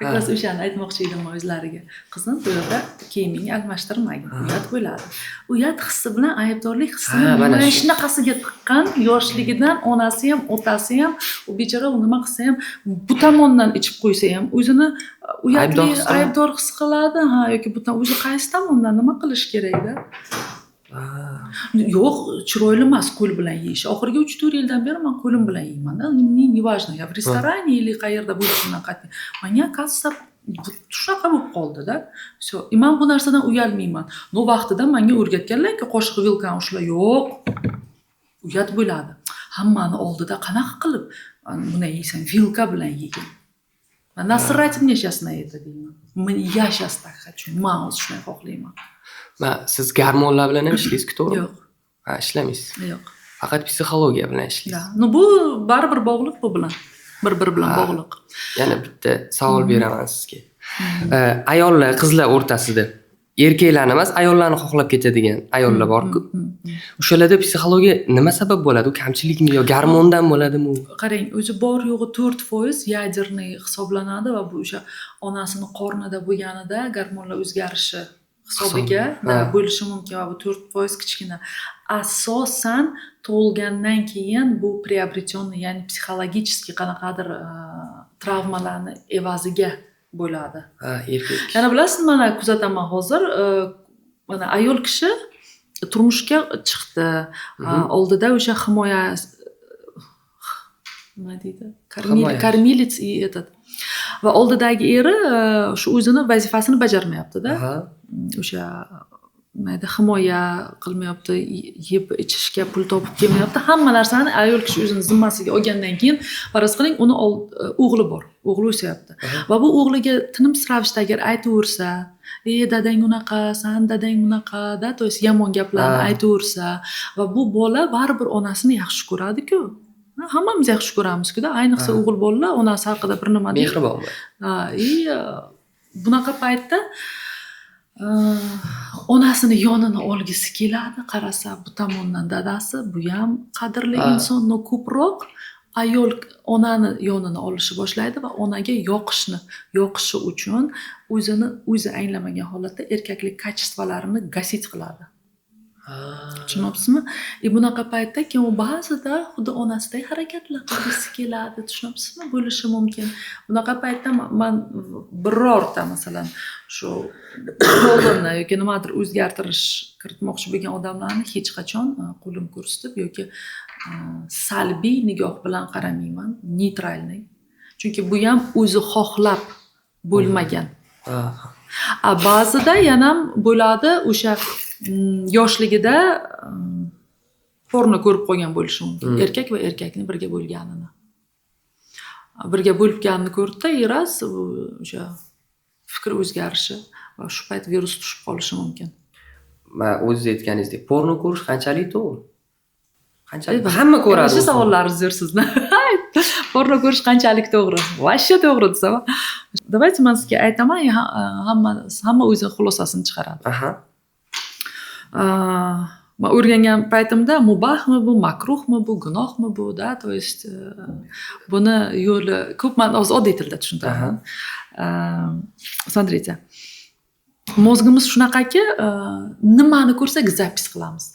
S2: Как раз o'shani aytmoqchi edim man o'zlariga. Qizim, bu yerda kiyimingni almashtirmagin, uyat bo'ladi. Uyat hissi bilan aybdorlik hissini
S1: Ha, mana
S2: mana
S1: shu.
S2: shunaqasiga tiqqan yoshligidan onasi ham, otasi ham, u bechora u nima qilsa ham, bu tomondan ichib qo'ysa ham o'zini uyatli,
S1: Aybdor his qiladi.
S2: aybdor his qiladi, ha, yoki bu o'zi qaysi tomondan nima qilish kerakda? Yo'q, chiroyli emas qo'l bilan yeyish. Oxirgi 3-4 yildan beri man qo'lim bilan yeyman. Мне не важно, я в ресторане или qayerda bo'lishimdan qat'iy. Manga, оказывается, shunaqa bo'lib qoldi-da. Всё. И man bu narsadan uyalmayman. Но vaqtida menga o'rgatganlarki, qoshiq vilkani ushlab, yo'q. Uyat bo'ladi. Hammani oldida qanaqa qilib buni yeysan, vilka bilan yegin. Насрать мне сейчас на это deyman. Я сейчас так хочу. Man o'zi shunday xohlayman.
S1: Ma, siz gormonlar bilan ham ishlaysiz-ku, to'g'rimi?
S2: Yo'q.
S1: Ha, ishlamaysiz.
S2: Yo'q.
S1: Faqat psixologiya bilan ishlaysiz.
S2: Да. Но bu baribir bog'liq bu bilan. Bir-biri bilan bog'liq.
S1: Yana bitta savol beraman sizga. Ayollar, qizlar o'rtasida erkaklarni emas, ayollarni xohlab ketadigan ayollar bor-ku. O'shalarda psixologiya nima sabab bo'ladi? U kamchilikmi yo gormondan bo'ladimi u?
S2: Qarang, o'zi bor yo'g'i 4% ядерный hisoblanadi va bu o'sha onasini qornida bo'lganida gormonlar o'zgarishi hisobiga
S1: Hisobi,
S2: da,
S1: ha.
S2: bo'lishi mumkin va bu 4% kichkina. Asosan tug'ilgandan keyin bu приобретенный, ya'ni psixologический qanaqadir travmalarni evaziga bo'ladi.
S1: Ha, erkak.
S2: Yana bilasizmi, mana kuzataman hozir, mana ayol kishi turmushga chiqdi. Oldida o'sha himoya, nima deydi?
S1: Himoya.
S2: Кормилец и этот. Va oldidagi eri shu o'zini vazifasini bajarmayapti-da. O'sha nima edi, himoya qilmayapti, yeb ichishga pul topib kelmayapti. Hamma narsani ayol kishi o'zini zimmasiga olgandan keyin faraz qiling, uni o'g'li bor. O'g'li o'syapti. Va bu o'g'liga tinimsiz ravishda agar aytaversa, E, dadang unaqa, san dadang bunaqa, да, то есть yomon gaplarni aytaversa va bu bola baribir onasini yaxshi ko'radi-ku. Ha, hammamiz yaxshi ko'ramiz-ku-da, ayniqsa o'g'il bolalar onasi haqida bir nima deydi.
S1: Mehribon bo'ladi.
S2: Ha, и bunaqa paytda onasini yonini olgisi keladi. Qarasa, bu tomondan dadasi, bu ham qadrli inson, но ko'proq ayol onani yonini olishni boshlaydi va onaga yoqishi uchun o'zini o'zi anglamagan holatda erkaklik качество larini гасить qiladi. Tushunyapsizmi? И bunaqa paytda keyin u ba'zida xuddi onasidek harakatlar qilgisi keladi, tushunyapsizmi? Bo'lishi mumkin. Bunaqa paytda man birorta, masalan, shu qo'lini yoki nimadir o'zgartirish kiritmoqchi bo'lgan odamlarni hech qachon qo'lim ko'rsatib yoki salbiy nigoh bilan qaramayman, нейтральный. Chunki bu ham o'zi xohlab bo'lmagan. A ba'zida yana bo'ladi, o'sha yoshligida porno ko'rib qolgan bo'lishi mumkin. Erkak va erkakni birga bo'lganini. Birga bo'lganini ko'rdida, и раз o'sha fikri o'zgarishi va shu payt virus tushib qolishi mumkin.
S1: Man o'zingiz aytganingizdek, porno ko'rish qanchalik to'g'ri? Qanchalik? Hamma ko'radi.
S2: Shu savollaringiz zo'r sizni. Porno ko'rish qanchalik to'g'ri? Вообще to'g'ri desam. Давайте man sizga aytaman, hamma o'zi xulosasini chiqaradi. Man o'rgangan paytimda mubahmi bu, makruhmi bu, gunohmi bu, да, то есть buni yo'li ko'p, man hozir oddiy tilda tushuntiraman. Смотрите. Мозг imiz shunaqaki, nimani ko'rsak, запись qilamiz.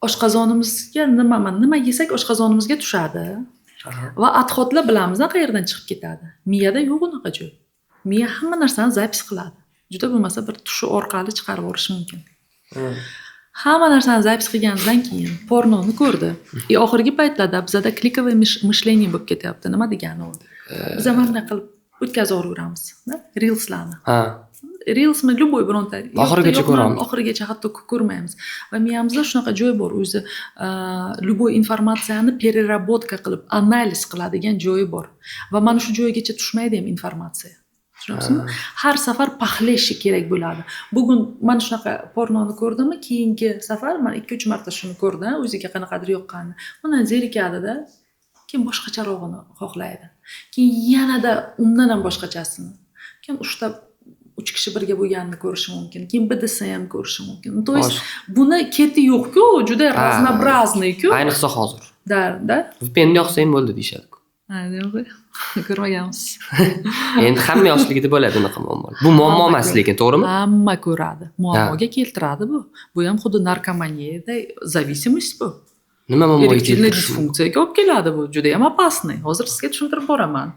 S2: Oshqozonimizga nima yesak, oshqozonimizga tushadi. Va отход lar bilamiz qayerdan chiqib ketadi. Miyada yo'q unaqa joy. Miya hamma narsani запись qiladi. Juda bo'lmasa bir tushi orqali chiqarib yuborishi mumkin. Hamma narsani запись qilgandan keyin pornoni ko'rdi. И oxirgi paytlarda bizada кликовое мышление bo'lib ketyapti. Nima degani u? Biz mana bunday qilib o'tkazib yuboraveramiz, reelslarni. Reelsmi, любой bironta.
S1: Oxirigacha ko'ramiz.
S2: Oxirigacha hatto ko'rmaymiz. Va miyamizda shunaqa joy bor, o'zi любой informatsiyani переработка qilib, analiz qiladigan joyi bor. Va mana shu joygacha tushmaydi ham informatsiya. Tushunyapsizmi? Har safar похлеще kerak bo'ladi. Bugun mana shunaqa pornoni ko'rdimi, keyingi safar mana 2-3 marta shuni ko'rdi, o'ziga qanaqadir yoqqanini. Undan zerikadida, keyin boshqacharog'ini xohlaydi. Keyin yanada undan ham boshqachasini. Keyin uchta uch kishi birga bo'lganini ko'rishi mumkin. Keyin BDSM ko'rishi mumkin. То есть buni keti yo'q-ku, juda разнообразный-ku.
S1: Ayniqsa hozir.
S2: Да.
S1: VPN yoqsang bo'ldi deyishadi.
S2: Ha, yo'q, ko'rmaganmiz.
S1: Endi hamma yoshligida bo'ladi unaqa muammo. Bu muammo emas lekin, to'g'rimi?
S2: Hamma ko'radi. Muammoga keltiradi bu. Bu ham xuddi narkomaniyada зависимость bu.
S1: Nima muammoga
S2: Эректильный
S1: keltirishi mumkin?
S2: Disfunksiyaga olib keladi bu. Juda ham опасный. Hozir sizga tushuntirib boraman.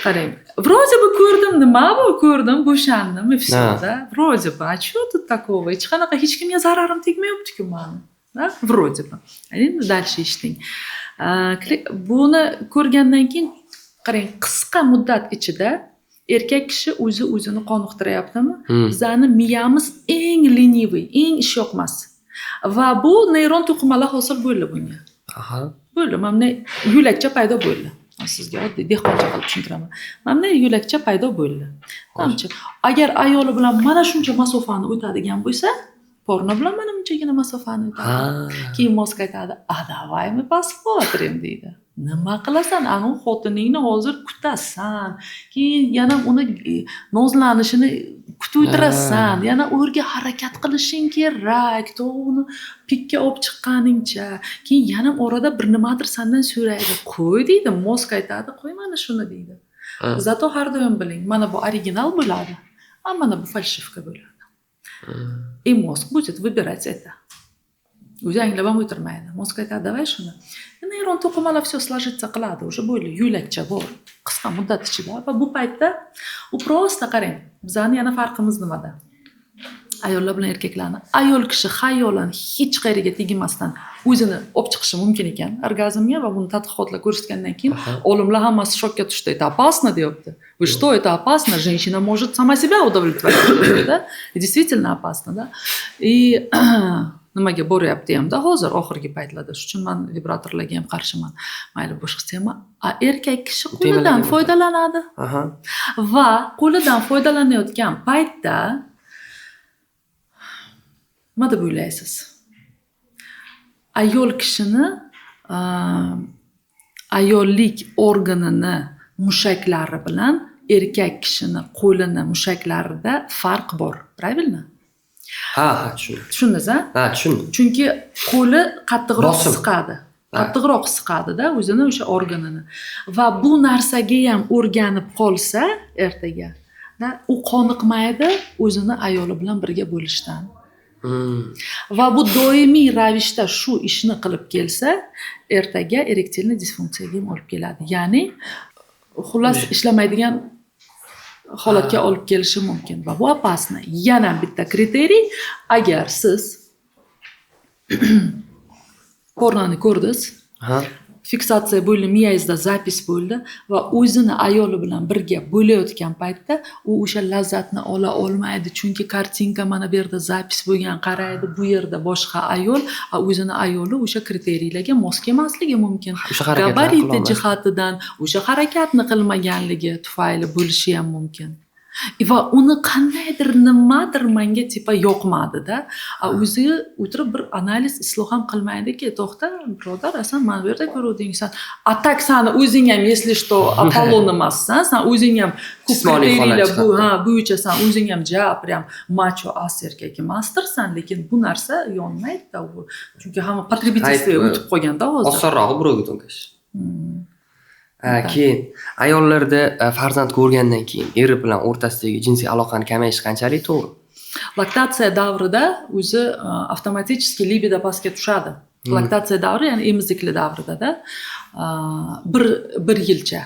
S2: Qarang, вроде бы ko'rdim, nima bu? Ko'rdim, bo'shandim, и всё, да? Вроде бы, а что тут такого? Hech qanaqa hech kimga zararim tegmayapti-ku mani. Да? Вроде бы. Endi дальше eshiting. Buni ko'rgandan keyin qarang, qisqa muddat ichida erkak kishi o'zi o'zini qoniqtiryaptimi? Bizani miyamiz eng ленивый, eng ishyoqmas. Va bu neyron to'qimalar hosil bo'ldi bunga. Bo'ldi, mana bunday yo'lakcha paydo bo'ldi. Man sizga oddiy dehqoncha qilib tushuntiraman. Mana bunday yo'lakcha paydo bo'ldi. Manimcha, agar ayoli bilan mana shuncha masofani o'tadigan bo'lsa, porno bilan mana bunchagina masofani o'tadi. Keyin мозг aytadi: "А давай мы посмотрим", deydi. Nima qilasan? Anavi xotiningni hozir kutasan. Keyin yana uni nozlanishini kutib o'tirasan. Yana u yerga harakat qilishing kerak. To uni pikka olib chiqqaningcha. Keyin yana orada bir nimadir sandan so'raydi. Qo'y deydi, мозг aytadi, qo'y mana shuni deydi. Зато har doim biling, mana bu original bo'ladi, а mana bu фальшивка bo'ladi. И мозг будет выбирать это. O'zi anglab ham o'tirmaydi. Мозг aytadi: "Давай shuni". Neyron to'qimalar все сложиться qiladi, уже bo'ldi, yo'lakcha bor. Qisqa muddat ichida va bu paytda u просто qarang, bizani yana farqimiz nimada? Ayollar bilan erkaklarni. Ayol kishi xayolan hech qayerga tegmasdan o'zini olib chiqishi mumkin ekan orgazmga va buni tadqiqotlar ko'rsatgandan keyin olimlar hammasi shokka tushdi. Это опасно, deyapti. Вы что, это опасно? Женщина может сама себя удовлетворить, да? И действительно опасно, да? И Nimaga boryapti hamda hozir, oxirgi paytlarda. Shuning uchun man vibratorlarga ham qarshiman. Mayli, boshqa tema. A erkak kishi qo'lidan
S1: Temalarga o'tadi.
S2: foydalanadi va qo'lidan foydalanayotgan paytda nima deb o'ylaysiz? Ayol kishini ayollik organini mushaklari bilan erkak kishini qo'lini mushaklarida farq bor. Правильно?
S1: Ha, tushundim.
S2: Tushundingiz, a?
S1: Ha, tushundim.
S2: Chunki qo'li qattiqroq
S1: Bosim.
S2: siqadi. Qattiqroq siqadida o'zini o'sha organini. Va bu narsaga ham o'rganib qolsa ertaga, da, u qoniqmaydi o'zini ayoli bilan birga bo'lishdan. Va bu doimiy ravishda shu ishni qilib kelsa, ertaga эректильный disfunksiyaga ham olib keladi. Ya'ni, xullas, ishlamaydigan holatga olib kelishi mumkin va bu опасно. Yana bitta kriteriy: agar siz pornoni ko'rdingiz, fiksatsiya bo'ldi, miyangizda запись bo'ldi va o'zini ayoli bilan birga bo'layotgan paytda u o'sha lazzatni ola olmaydi, chunki картинка mana bu yerda запись bo'lgan, qaraydi, bu yerda boshqa ayol, a o'zini ayoli o'sha kriteriylarga mos kelmasligi mumkin.
S1: O'sha harakatlarni
S2: Gabariti
S1: qilolmasdi.
S2: jihatidan o'sha harakatni qilmaganligi tufayli bo'lishi ham mumkin. Va uni qandaydir, nimadir manga типа yoqmadida, a o'zi o'tirib bir analiz, isloh ham qilmaydiki, to'xta, birodar, san mana bu yerda ko'ruvding, san, a так sani o'zing ham, если что, Apollon emassan, san o'zing ham ko'p
S1: Jismoniy holat
S2: kriteriyalar bu
S1: jihatdan.
S2: Ha, bo'yicha san o'zing ham ja прям macho as erkak emasdirsan, lekin bu narsa yonmaydida u, chunki hamma потребительство ga
S1: Hayt,
S2: o'tib qolganda hozir.
S1: Osonrog'i birovga to'nkash. Ha, keyin ayollarda farzand ko'rgandan keyin eri bilan o'rtasidagi jinsiy aloqani kamayishi qanchalik to'g'ri?
S2: Laktatsiya davrida o'zi avtomatически libido pastga tushadi. Laktatsiya davri, ya'ni emizikli davridada bir yilcha.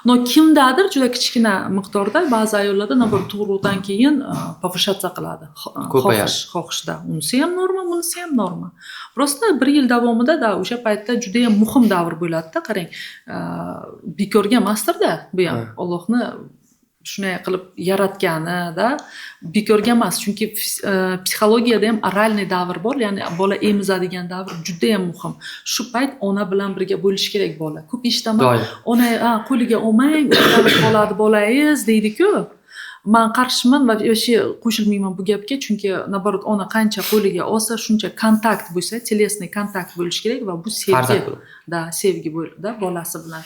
S2: Но kimdadir juda kichkina miqdorda, ba'zi ayollarda, наоборот, tug'ruqdan keyin повышаться qiladi.
S1: Ko'payadi.
S2: Xohishda. Unisi ham norma, bunisi ham norma. Просто bir yil davomida da o'sha paytda juda ham muhim davr bo'ladida, qarang. Bekorga emasdirda bu ham. Allohni shunday qilib yaratganida bekorga emas, chunki psixologiyada ham оральный davr bor, ya'ni bola emizadigan davr juda ham muhim. Shu payt ona bilan birga bo'lishi kerak bola. Ko'p eshitaman,
S1: Doim.
S2: ona ha, qo'liga olmang, o'rganib qoladi bolangiz deydi-ku. Man qarshiman va вообще qo'shilmayman bu gapga, chunki наоборот, ona qancha qo'liga olsa, shuncha kontakt bo'lsa, телесный kontakt bo'lishi kerak va bu sevgi.
S1: Farzand bilan.
S2: Да, sevgi да, bolasi bilan.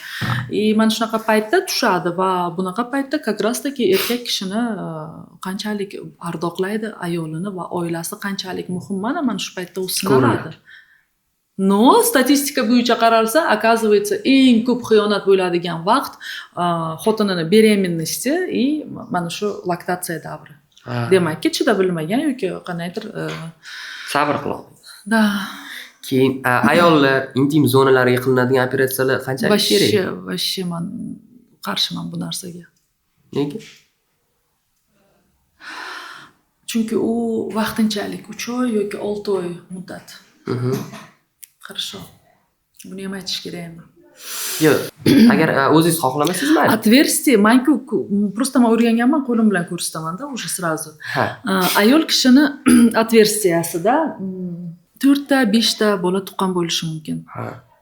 S2: И mana shunaqa paytda tushadi va bunaqa paytda как раз таки erkak kishini qanchalik ardoqlaydi ayolini va oilasi qanchalik muhim, mana shu paytda u sinaladi.
S1: Ko'rinadi.
S2: Но statistika bo'yicha qaralsa, оказывается, eng ko'p xiyonat bo'ladigan vaqt xotinini беременности и mana shu laktatsiya davri. Demakki, chidab bilmagan yoki qandaydir
S1: Sabr qila olmaydi.
S2: Да.
S1: Keyin ayollar intim zonalariga qilinadigan operatsiyalar qanchalik
S2: Вообще,
S1: kerak?
S2: вообще man qarshiman bu narsaga.
S1: Nega?
S2: Chunki u vaqtinchalik, 3 oy yoki 6 oy muddat. Хорошо. Buni ham aytish kerakmi?
S1: Yo'q, agar o'zingiz xohlamasangiz, mayli.
S2: Отверстие, manku просто man o'rganganman, qo'lim bilan ko'rsataman-da уже сразу.
S1: Ha.
S2: Ayol kishini отверстия sida to'rtta, beshta bola tuqqan bo'lishi mumkin.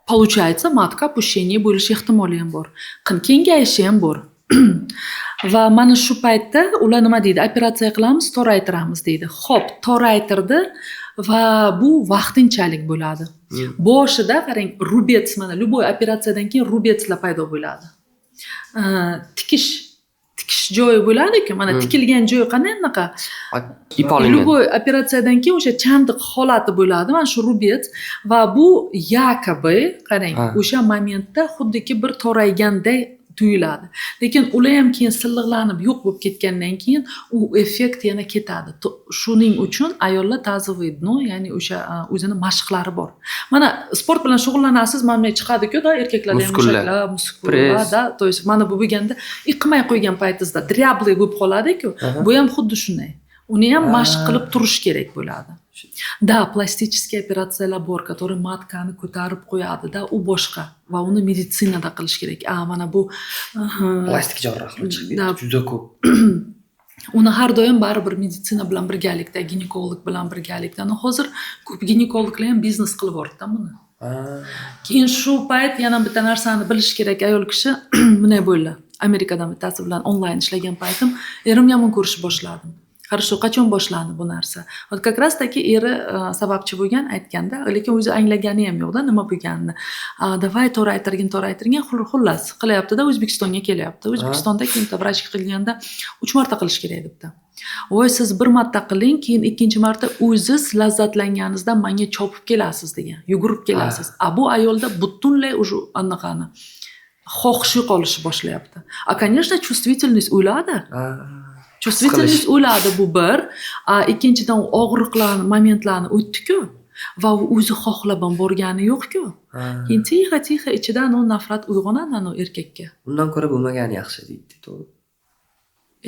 S2: Получается, матка опущение bo'lishi ehtimoli ham bor. Qin kengayishi ham bor. Va mana shu paytda ular nima deydi? Operatsiya qilamiz, toraytiramiz deydi. Xo'p, toraytirdi va bu vaqtinchalik bo'ladi. Boshida qarang, рубец, mana любой operatsiyadan keyin рубец lar paydo bo'ladi. Tikish joyi bo'ladi-ku, mana tikilgan joyi qanday anaqa?
S1: Ip olingan.
S2: Любой operatsiyadan keyin o'sha chandiq holati bo'ladi, mana shu рубец va bu якобы, qarang, o'sha momentda xuddiki bir torayganday tuyuladi. Lekin ular ham keyin silliqlanib yo'q bo'lib ketgandan keyin u effekt yana ketadi. Shuning uchun ayollar тазовый дно, ya'ni o'sha o'zini mashqlari bor. Mana sport bilan shug'ullanasiz, mana bunday chiqadi-ku, da, erkaklarda ham
S1: Muskullar.
S2: mushaklar, muskullar,
S1: Press.
S2: да, то есть mana bu bo'lganda iqmay qo'ygan paytingizda дряблый bo'lib qoladi-ku. Bu ham xuddi shunday. Uni ham mashq qilib turish kerak bo'ladi. Да, пластический operatsiyalar bor, который матка ni ko'tarib qo'yadi-da, u boshqa va uni meditsinada qilish kerak. A, mana bu
S1: Plastik jarrohlik chiqdi.
S2: Да.
S1: Juda ko'p.
S2: Uni har doim baribir meditsina bilan birgalikda, ginekolog bilan birgalikda. Но hozir ko'p ginekologlar ham biznes qilib yubordida buni. Keyin shu payt yana bitta narsani bilish kerak ayol kishi. Bunday bo'ldi: Amerikadan bittasi bilan onlayn ishlagan paytim erim yomon ko'rishni boshladim. Хорошо, qachon boshlandi bu narsa? Вот как раз таки eri sababchi bo'lgan, aytganda, lekin o'zi anglagani ham yo'qda nima bo'lganini. Давай toraytirgin, toraytirgin, xullas qilyaptida, O'zbekistonga kelyapti. O'zbekistonda keyin bitta vrachga qilganda, uch marta qilish kerak debdi. Voy, siz bir marta qiling, keyin ikkinchi marta o'ziz lazzatlanganingizda manga chopib kelasiz degan, yugurib kelasiz. A bu ayolda butunlay уже anaqani xohish yo'qolishni boshlayapti. А конечно, чувствительность o'ladi. Чувствительность o'ladi, bu bir. A ikkinchidan, u og'riqlarni, momentlarni o'tdiku va u o'zi xohlab ham borgani yo'qku. Keyin тихо тихо ichidan u nafrat uyg'onadi anavi erkakka.
S1: Undan ko'ra bo'lmagani yaxshi deydi, to'g'ri.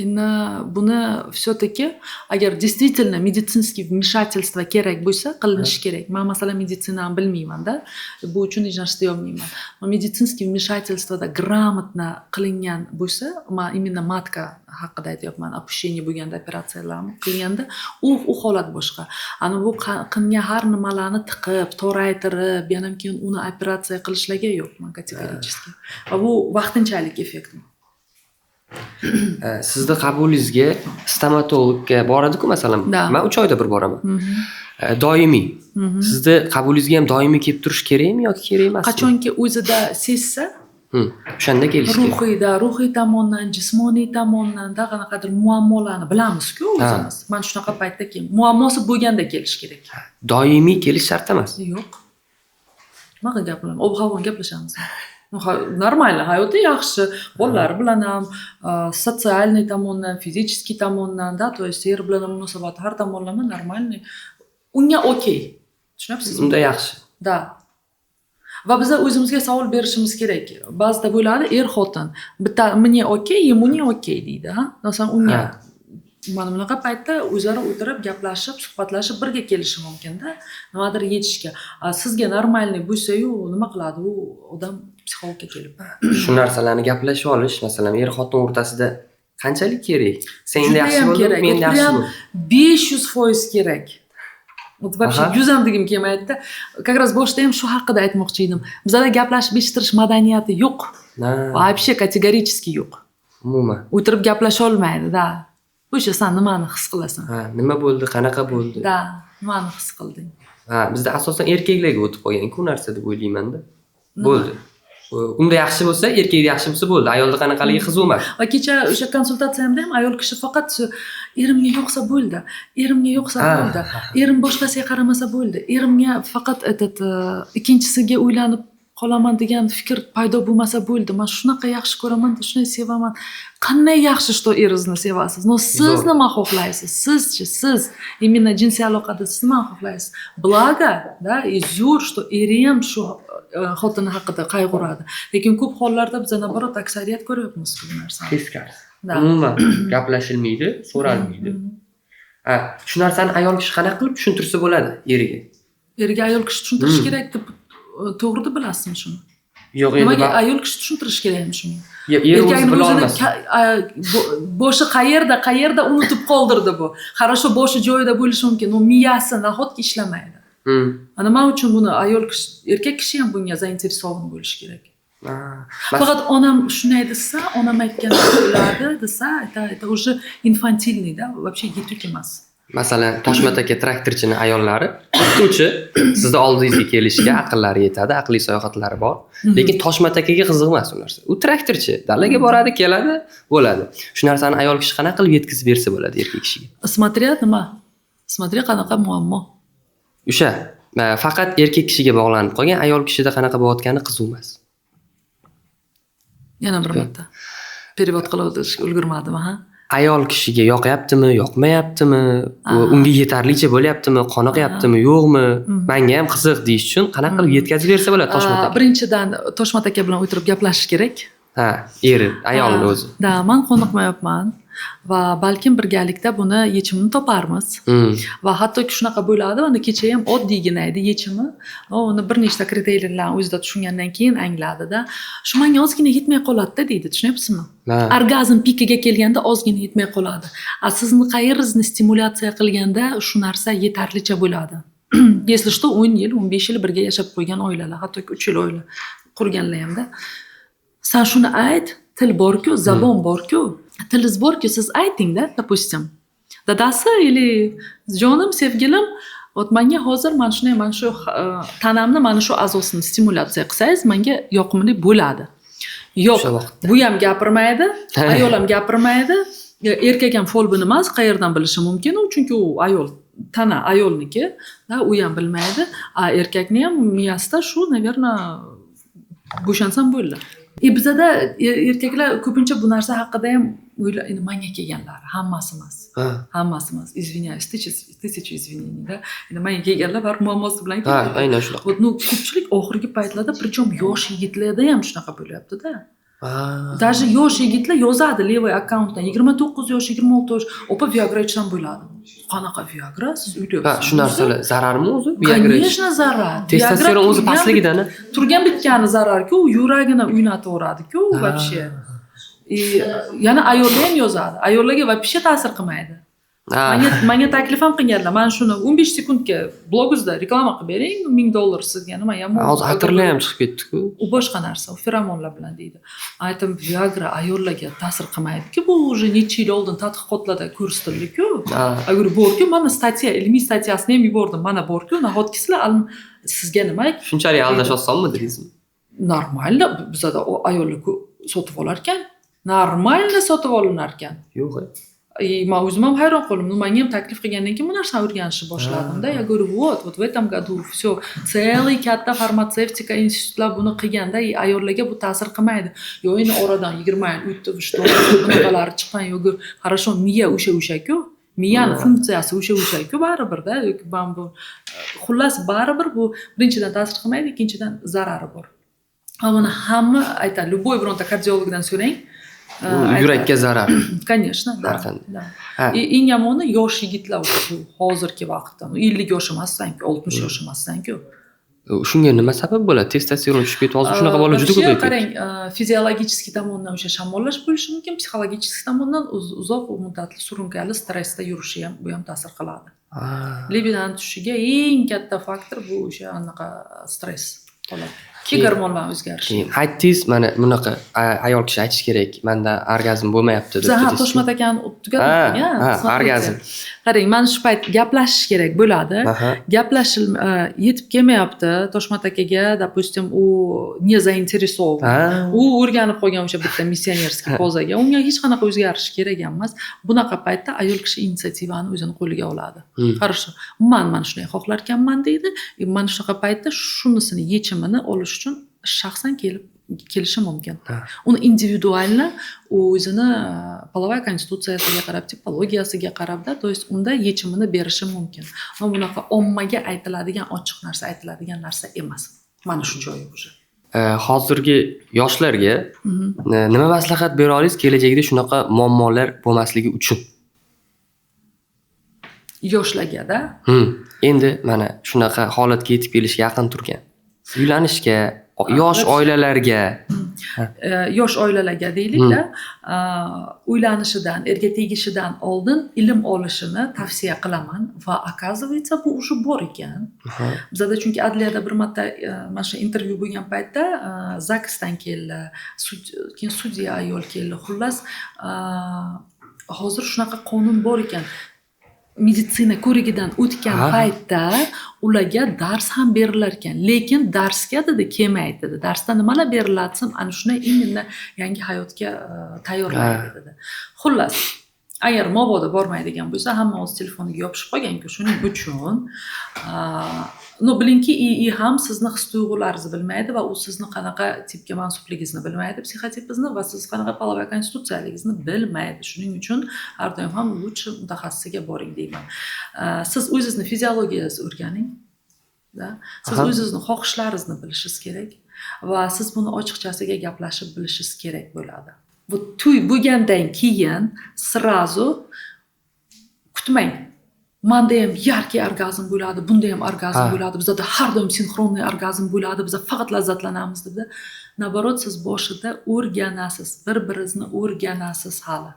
S2: Endi buni все таки agar действительно медицинский вмешательство kerak bo'lsa, qilinishi kerak. Man, masalan, meditsinani bilmaymanda, bu uchun hech narsa deyolmayman. Но медицинский вмешательство da грамотно qilingan bo'lsa, man именно матка haqida aytyapman, опущение bo'lganda, operatsiyalarni qilganda u holat boshqa. Ana bu qilingan har nimalarni tiqib, toraytirib, yana keyin uni operatsiya qilishlarga yo'q, man категорически. Va bu vaqtinchalik effekt.
S1: Sizni qabulingizga stomatologga boradiku, masalan,
S2: Да.
S1: man 3 oyda bir boraman. Doimiy. Sizni qabulingizga ham doimiy kelib turish kerakmi yoki kerak emasmi?
S2: Qachonki o'zida sezsa,
S1: O'shanda kelish kerak.
S2: Ruhiyda, ruhiy tomondan, jismoniy tomondanda qanaqadir muammolarni bilamizku o'zimiz. Mana shunaqa paytda keyin, muammosi bo'lganda kelish kerak.
S1: Doimiy kelish shart emas.
S2: Yo'q, nima qilib gapiraman, ob havoni gaplashamiz. Ну, нормально, hayoti yaxshi, bolalari bilan ham, социальный tomondan, физический tomondan, да, то есть er bilan ham munosabati har tomonlama нормальный, unga okey, tushunyapsizmi?
S1: Unda yaxshi.
S2: Да, va biza o'zimizga savol berishimiz kerak. Ba'zida bo'ladi, er xotin bitta "мне окей, ему не окей" deydi, ha, masalan, unga mana bunaqa paytda o'zlari o'tirib gaplashib, suhbatlashib, birga kelishi mumkinda nimadir yechishga. A sizga нормальный bo'lsayu, nima qiladi u odam psixologga kelib?
S1: Shu narsalarni gaplashib olish, masalan, er xotin o'rtasida qanchalik kerak? Senda yaxshi
S2: Judayam
S1: bo'ldi,
S2: kerak.
S1: menda yaxshi
S2: Прям
S1: bo'ldi.
S2: 500% kerak. Вот вообще 100 ham degim kelmaydida. Как раз boshida ham shu haqida aytmoqchi edim. Bizada gaplashib eshittirish madaniyati yo'q. Вообще категорически yo'q.
S1: Umuman.
S2: O'tirib gaplasha olmaydi, да. O'sha san nimani his qilasan?
S1: Ha, nima bo'ldi, qanaqa bo'ldi?
S2: Да, nimani his qilding?
S1: Ha, bizda asosan erkaklarga o'tib qolgan-ku narsa deb o'ylaymanda. Bo'ldi. Unda yaxshi bo'lsa, erkakda yaxshi bo'lsa bo'ldi. Ayolda qanaqaligi qiziq emas.
S2: Va kecha o'sha konsultatsiyamda ham ayol kishi faqat shu "erimga yoqsa bo'ldi, erimga yoqsa bo'ldi, erim boshqasiga qaramasa bo'ldi, erimga faqat этот ikkinchisiga uylanib qolaman degan fikr paydo bo'lmasa bo'ldi, man shunaqa yaxshi ko'raman, shunday sevaman". Qanday yaxshi, что eringizni sevasiz, но siz
S1: Zo'r.
S2: nima xohlaysiz? Sizchi, siz именно jinsiy aloqada siz nima xohlaysiz? Благо, да, и zo'r, что eri ham shu xotini haqida qayg'uradi, lekin ko'p hollarda biz наоборот, aksariyat ko'ryapmiz bu narsani.
S1: Teskarisi.
S2: Да.
S1: Umuman gaplashilmaydi, so'ralmaydi. Ha, shu narsani ayol kishi qanaqa qilib tushuntirsa bo'ladi eriga?
S2: Eriga ayol kishi tushuntirishi kerak deb, to'g'ri deb bilasizmi shuni?
S1: Yo'q, endi
S2: Nimaga ayol kishi tushuntirishi kerakmi shuni?
S1: Er o'zi
S2: Erkakni
S1: bila
S2: o'zini
S1: olmas.
S2: Boshi qayerda, qayerda unutib qoldirdi bu. Хорошо, boshi joyida bo'lishi mumkin, но miyasi nahotki ishlamaydi? Nima uchun buni ayol kishi, erkak kishi ham bunga заинтересован bo'lishi kerak. Faqat "onam shunday desa, onam aytganda bo'ladi" desa, это уже инфантильный, да, вообще yetuk emas.
S1: Masalan, Toshmat aka traktorchini ayollari o'qituvchi, sizni oldingizga kelishga aqllari yetadi, aqliy salohiyatlari bor. Lekin Toshmat akaga qiziq emas u narsa. U traktorchi, dalaga boradi, keladi, bo'ladi. Shu narsani ayol kishi qanaqa qilib yetkazib bersa bo'ladi erkak kishiga?
S2: Смотря nima, смотря qanaqa muammo.
S1: O'sha faqat erkak kishiga bog'lanib qolgan, ayol kishida qanaqa bo'layotgani qiziq emas.
S2: Yana bir marta перевод qilib ulgurmadim, ha.
S1: Ayol kishiga yoqyaptimi, yoqmayaptimi, unga yetarlicha bo'lyaptimi, qoniqyaptimi, yo'qmi, manga ham qiziq deyish uchun qanaqa qilib yetkazib bersa bo'ladi Toshmat aka?
S2: Birinchidan, Toshmat aka bilan o'tirib gaplashish kerak.
S1: Ha, eri, ayolni o'zi.
S2: Да, man qoniqmayapman va balkim birgalikda buni yechimini toparmiz. Va hattoki shunaqa bo'ladi, mana kecha ham oddiygina edi yechimi. Uni bir nechta kriteriyalarni o'zida tushungandan keyin angladida. Shu menga ozgina yetmay qoladi-da deydi, tushunyapsizmi?
S1: Ha.
S2: Orgazm pikiga kelganda ozgina yetmay qoladi. A sizni qayeringizni stimulyatsiya qilganda shu narsa yetarlicha bo'ladi? Если что, 10 yil, 15 yil birga yashab qo'ygan oilalar, hattoki 3 yil oila qurganlar hamda. San shuni ayt, til bor-ku, zabon bor-ku, tilingiz bor-ku, siz ayting-da, допустим. Dadasi или jonim, sevgilim, вот menga hozir mana shunday, mana shu tanamni mana shu a'zosini stimulyatsiya qilsangiz, menga yoqimli bo'ladi. Yo'q,
S1: O'sha vaqtda.
S2: bu ham gapirmaydi, ayol ham gapirmaydi, erkak ham folbin emas, qayerdan bilishi mumkin u, chunki u ayol, tana ayolniki, da, u ham bilmaydi. A erkakni ham miyasida shu, наверное, bo'shansam bo'ldi. И bizada erkaklar ko'pincha bu narsa haqida ham o'yla, endi manga kelganlar, hammasi emas. Hammasi emas. Извиняюсь, тысяча, тысяча извинений, да. Endi manga kelganlar baribir muammosi bilan keladi.
S1: Aynan shunaqa.
S2: Вот, ну, ko'pchilik oxirgi paytlarda, причем yosh yigitlarda ham shunaqa bo'lyapti-da. Даже yosh yigitlar yozadi левый akkauntdan, 29 yosh, 26 yosh, opa, Viagra ichsam bo'ladi. Qanaqa Viagra? Siz
S1: Ha, shu narsalar zararmi o'zi? Viagra ichish?
S2: Конечно, zarar.
S1: Testosteron
S2: Viagra
S1: o'zi pastligidan.
S2: Turgan bitgani zararku, u yuragini o'ynataveradi-ku вообще. И yana ayollar ham yozadi. Ayollarga вообще ta'sir qilmaydi. Manga taklif ham qilganlar. Mana shuni 15 sekundga blogingizda reklama qilib bering, 1000 dollar sizga nima yomon.
S1: Hozir atirlar ham chiqib ketdi-ku.
S2: U boshqa narsa, u feromonlar bilan deydi. Aytdim, Viagra ayollarga ta'sir qilmaydi-ku, bu уже necha yil oldin tadqiqotlarda ko'rsatildi-ku. Agar borku, mana статья, ilmiy статья sini ham yubordim. Mana borku, nahotki sizlar sizga nima?
S1: Shunchalik aldash osonmi deysizmi?
S2: Нормально, bizada ayollar sotib olar ekan. Нормально sotib olinar ekan.
S1: Yo'q.
S2: И man o'zim ham hayron qoldim. Ну, menga ham taklif qilgandan keyin bu narsani o'rganishni boshladim-da. Я говорю, вот, вот в этом году все, целый katta farmatsevtika institutlar buni qilganda, и ayollarga bu ta'sir qilmaydi. Yo, endi oradan 20 yil o'tdi, что bunaqalari chiqqan. Yo, говорю, хорошо, miya o'sha o'sha-ku. Miyani funksiyasi o'sha o'sha-ku baribir-da. Yoki man bu xullas baribir bu birinchidan ta'sir qilmaydi, ikkinchidan zarari bor. Va buni hamma aytadi. Любой bironta kardiologdan so'rang.
S1: Bu yurakka zarar.
S2: Конечно, да.
S1: Har qanday.
S2: Да.
S1: Ha.
S2: И eng yomoni yosh yigitlar bu hozirgi vaqtda. 50 yosh emassan-ku, 60 yosh emassan-ku.
S1: Shunga nima sabab bo'ladi? Testosteron tushib ketib, hozir shunaqa bolalar juda
S2: Вообще,
S1: ko'payib ketdi.
S2: Qarang, физиологический tomondan o'sha shamollash bo'lishi mumkin, psixologический tomondan uzoq muddatli surunkali stressda yurishi ham, bu ham ta'sir qiladi. Libidoni tushishiga eng katta faktor bu o'sha anaqa stress holat. Ki gormonlar o'zgarishi.
S1: Keyin aytdingiz, mana bunaqa ayol kishi aytishi kerak, manda orgazm bo'lmayapti deb
S2: Biz ha
S1: dedingiz.
S2: Toshmat akani tugatmadik,
S1: Ha,
S2: ha,
S1: ha, orgazm.
S2: Qarang, mana shu payt gaplashish kerak bo'ladi. Gaplashil yetib kelmayapti Toshmat akaga, допустим, u не заинтересован. U o'rganib qolgan o'sha bitta миссионерский pozaga. Unga hech qanaqa o'zgarish kerak ham emas. Bunaqa paytda ayol kishi инициатива ni o'zini qo'liga oladi. Хорошо, man mana shunday xohlar ekanman deydi. E, mana shunaqa paytda shunisini yechimini olish uchun shaxsan kelib kelishi mumkin. Uni индивидуально u o'zini половая konstitutsiyasiga qarab, tipologiyasiga qarabda, то есть unda yechimini berishi mumkin. Но bunaqa ommaga aytiladigan, ochiq narsa aytiladigan narsa emas. Mana shu joyi уже.
S1: Hozirgi yoshlarga nima maslahat bera olasiz kelajakda shunaqa muammolar bo'lmasligi uchun?
S2: Yoshlarga-da?
S1: Endi mana shunaqa holatga yetib kelish yaqin turgan. Uylanishga, yosh oilalarga.
S2: Yosh oilalarga deylik-da, uylanishidan, erga tegishidan oldin ilm olishini tavsiya qilaman va оказывается bu уже bor ekan. Bizada chunki adliyada bir marta mana shu intervyu bo'lgan paytda ZAGSdan keldi, sud, keyin sudya ayol keldi. Xullas, hozir shunaqa qonun bor ekan. Meditsina ko'rigidan o'tgan paytda ularga dars ham berilar ekan, lekin darsga dedi kelmaydi dedi. Darsda nimalar beriladi desam, ana shunday именно yangi hayotga tayyorlaydi dedi. Xullas, agar mabodo bormaydigan bo'lsa, hamma o'z telefoniga yopishib qolgan-ku, shuning uchun но bilingki, ИИ ham sizni his tuyg'ularingizni bilmaydi va u sizni qanaqa tipga mansubligingizni bilmaydi, psixotipingizni va siz qanaqa половая konstitutsiyaligingizni bilmaydi. Shuning uchun har doim ham лучше mutaxassisiga boring deyman. Siz o'zingizni fiziologiyangizni o'rganing. Да? Siz o'zingizni xohishlaringizni bilishingiz kerak. Va siz buni ochiqchasiga gaplashib bilishingiz kerak bo'ladi. Bu to'y bo'lgandan keyin сразу kutmang, manda ham яркий orgazm bo'ladi, bunda ham orgazm bo'ladi, bizada har doim синхронный orgazm bo'ladi, biza faqat lazzatlanamiz deb. Наоборот, siz boshida o'rganasiz, bir biringizni o'rganasiz hali.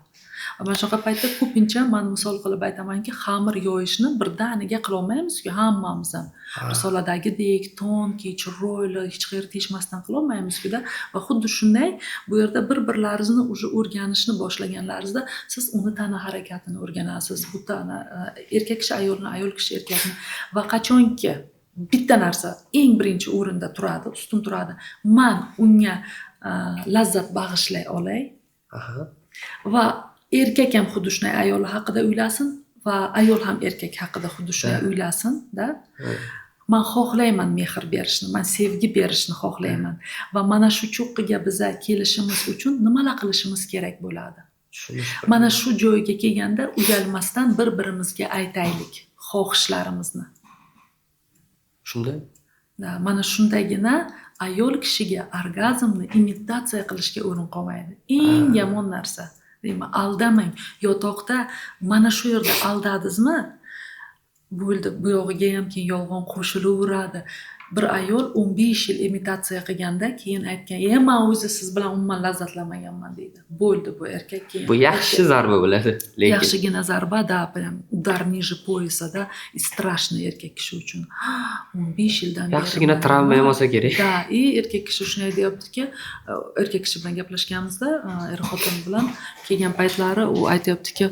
S2: Va mana shunaqa paytda ko'pincha man misol qilib aytamanki, xamir yoyishni birdaniga qilolmaymizku hammamiz ham. Risoladagidek тонкий, chiroyli, hech qayerga teshmasdan qilolmaymizkuda. Va xuddi shunday bu yerda bir birlaringizni уже o'rganishni boshlaganlaringizda siz uni tana harakatini o'rganasiz, bu tana, erkak kishi ayolni, ayol kishi erkakni. Va qachonki bitta narsa eng birinchi o'rinda turadi, ustun turadi: man unga lazzat bag'ishlay olay. Va erkak ham xuddi shunday ayoli haqida o'ylasin va ayol ham erkak haqida xuddi shunday o'ylasin da. Man xohlayman mehr berishni, man sevgi berishni xohlayman va mana shu cho'qqiga biza kelishimiz uchun nimalar qilishimiz kerak bo'ladi?
S1: Tushunish.
S2: Mana shu joyga kelganda uyalmasdan bir birimizga aytaylik xohishlarimizni.
S1: Shunda
S2: Da, mana shundagina ayol kishiga orgazmni imitatsiya qilishga o'rin qolmaydi. Eng yomon narsa, deyman, aldamang yotoqda. Mana shu yerda aldadingizmi, bo'ldi, bu yog'iga ham keyin yolg'on qo'shilaveradi. Bir ayol 15 yil imitatsiya qilganda keyin aytgan: "E, man o'zi siz bilan umuman lazzatlanmaganman", deydi. Bo'ldi, bu erkak keyin
S1: Bu yaxshi zarba bo'ladi, lekin
S2: Yaxshigina zarba, да, прям удар ниже пояса, да, и страшный erkak kishi uchun. 15 yildan beri
S1: Yaxshigina travma ham olsa kerak.
S2: Да, и erkak kishi shunday deyaptiki, erkak kishi bilan gaplashganimizda, er xotin bilan kelgan paytlari u aytyaptiki: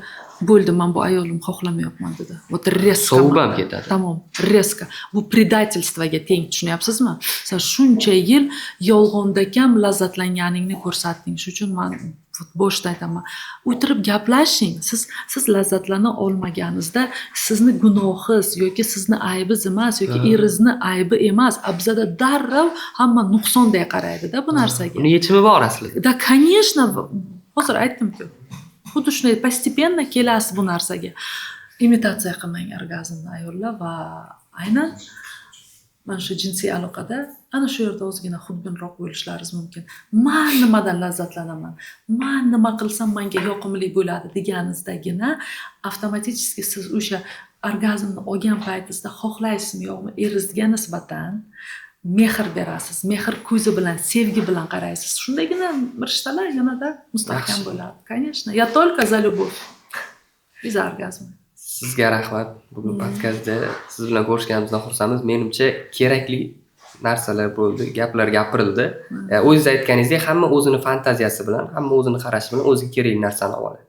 S2: "Bo'ldi, man bu ayolimni xohlamayapman", dedi. Вот резко.
S1: Sovib ham ketadi.
S2: Tamom, резко. Bu предательство ga teng, tushunyapsizmi? San shuncha yil yolg'onda kam lazzatlanganingni ko'rsatding. Shuning uchun man boshida aytaman, o'tirib gaplashing. Siz lazzatlana olmaganingizda sizni gunohingiz yoki sizni aybingiz emas yoki eringizni aybi emas. A bizada darrov hamma nuqsonday qaraydida bu narsaga.
S1: Uni yechimi bor aslida.
S2: Да, конечно, hozir aytdimku, xuddi shunday постепенно kelasiz bu narsaga. Imitatsiya qilmang orgazmni, ayollar, va aynan mana shu jinsiy aloqada ana shu yerda ozgina xudbinroq bo'lishlaringiz mumkin. Man nimadan lazzatlanaman, man nima qilsam manga yoqimli bo'ladi deganingizdagina avtomatически siz o'sha orgazmni olgan paytingizda, xohlaysizmi yo'qmi, eringizga nisbatan mehr berasiz, mehr ko'zi bilan, sevgi bilan qaraysiz. Shundagina rishtalar yanada mustahkam bo'ladi. Конечно, я только за любовь и за оргазм.
S1: Sizga rahmat. Bugun podkastda siz bilan ko'rishganimizdan xursandmiz. Menimcha, kerakli narsalar bo'ldi, gaplar gapirildi. O'zingiz aytganingizdek, hamma o'zini fantaziyasi bilan, hamma o'zini qarashi bilan o'ziga kerakli narsani oladi.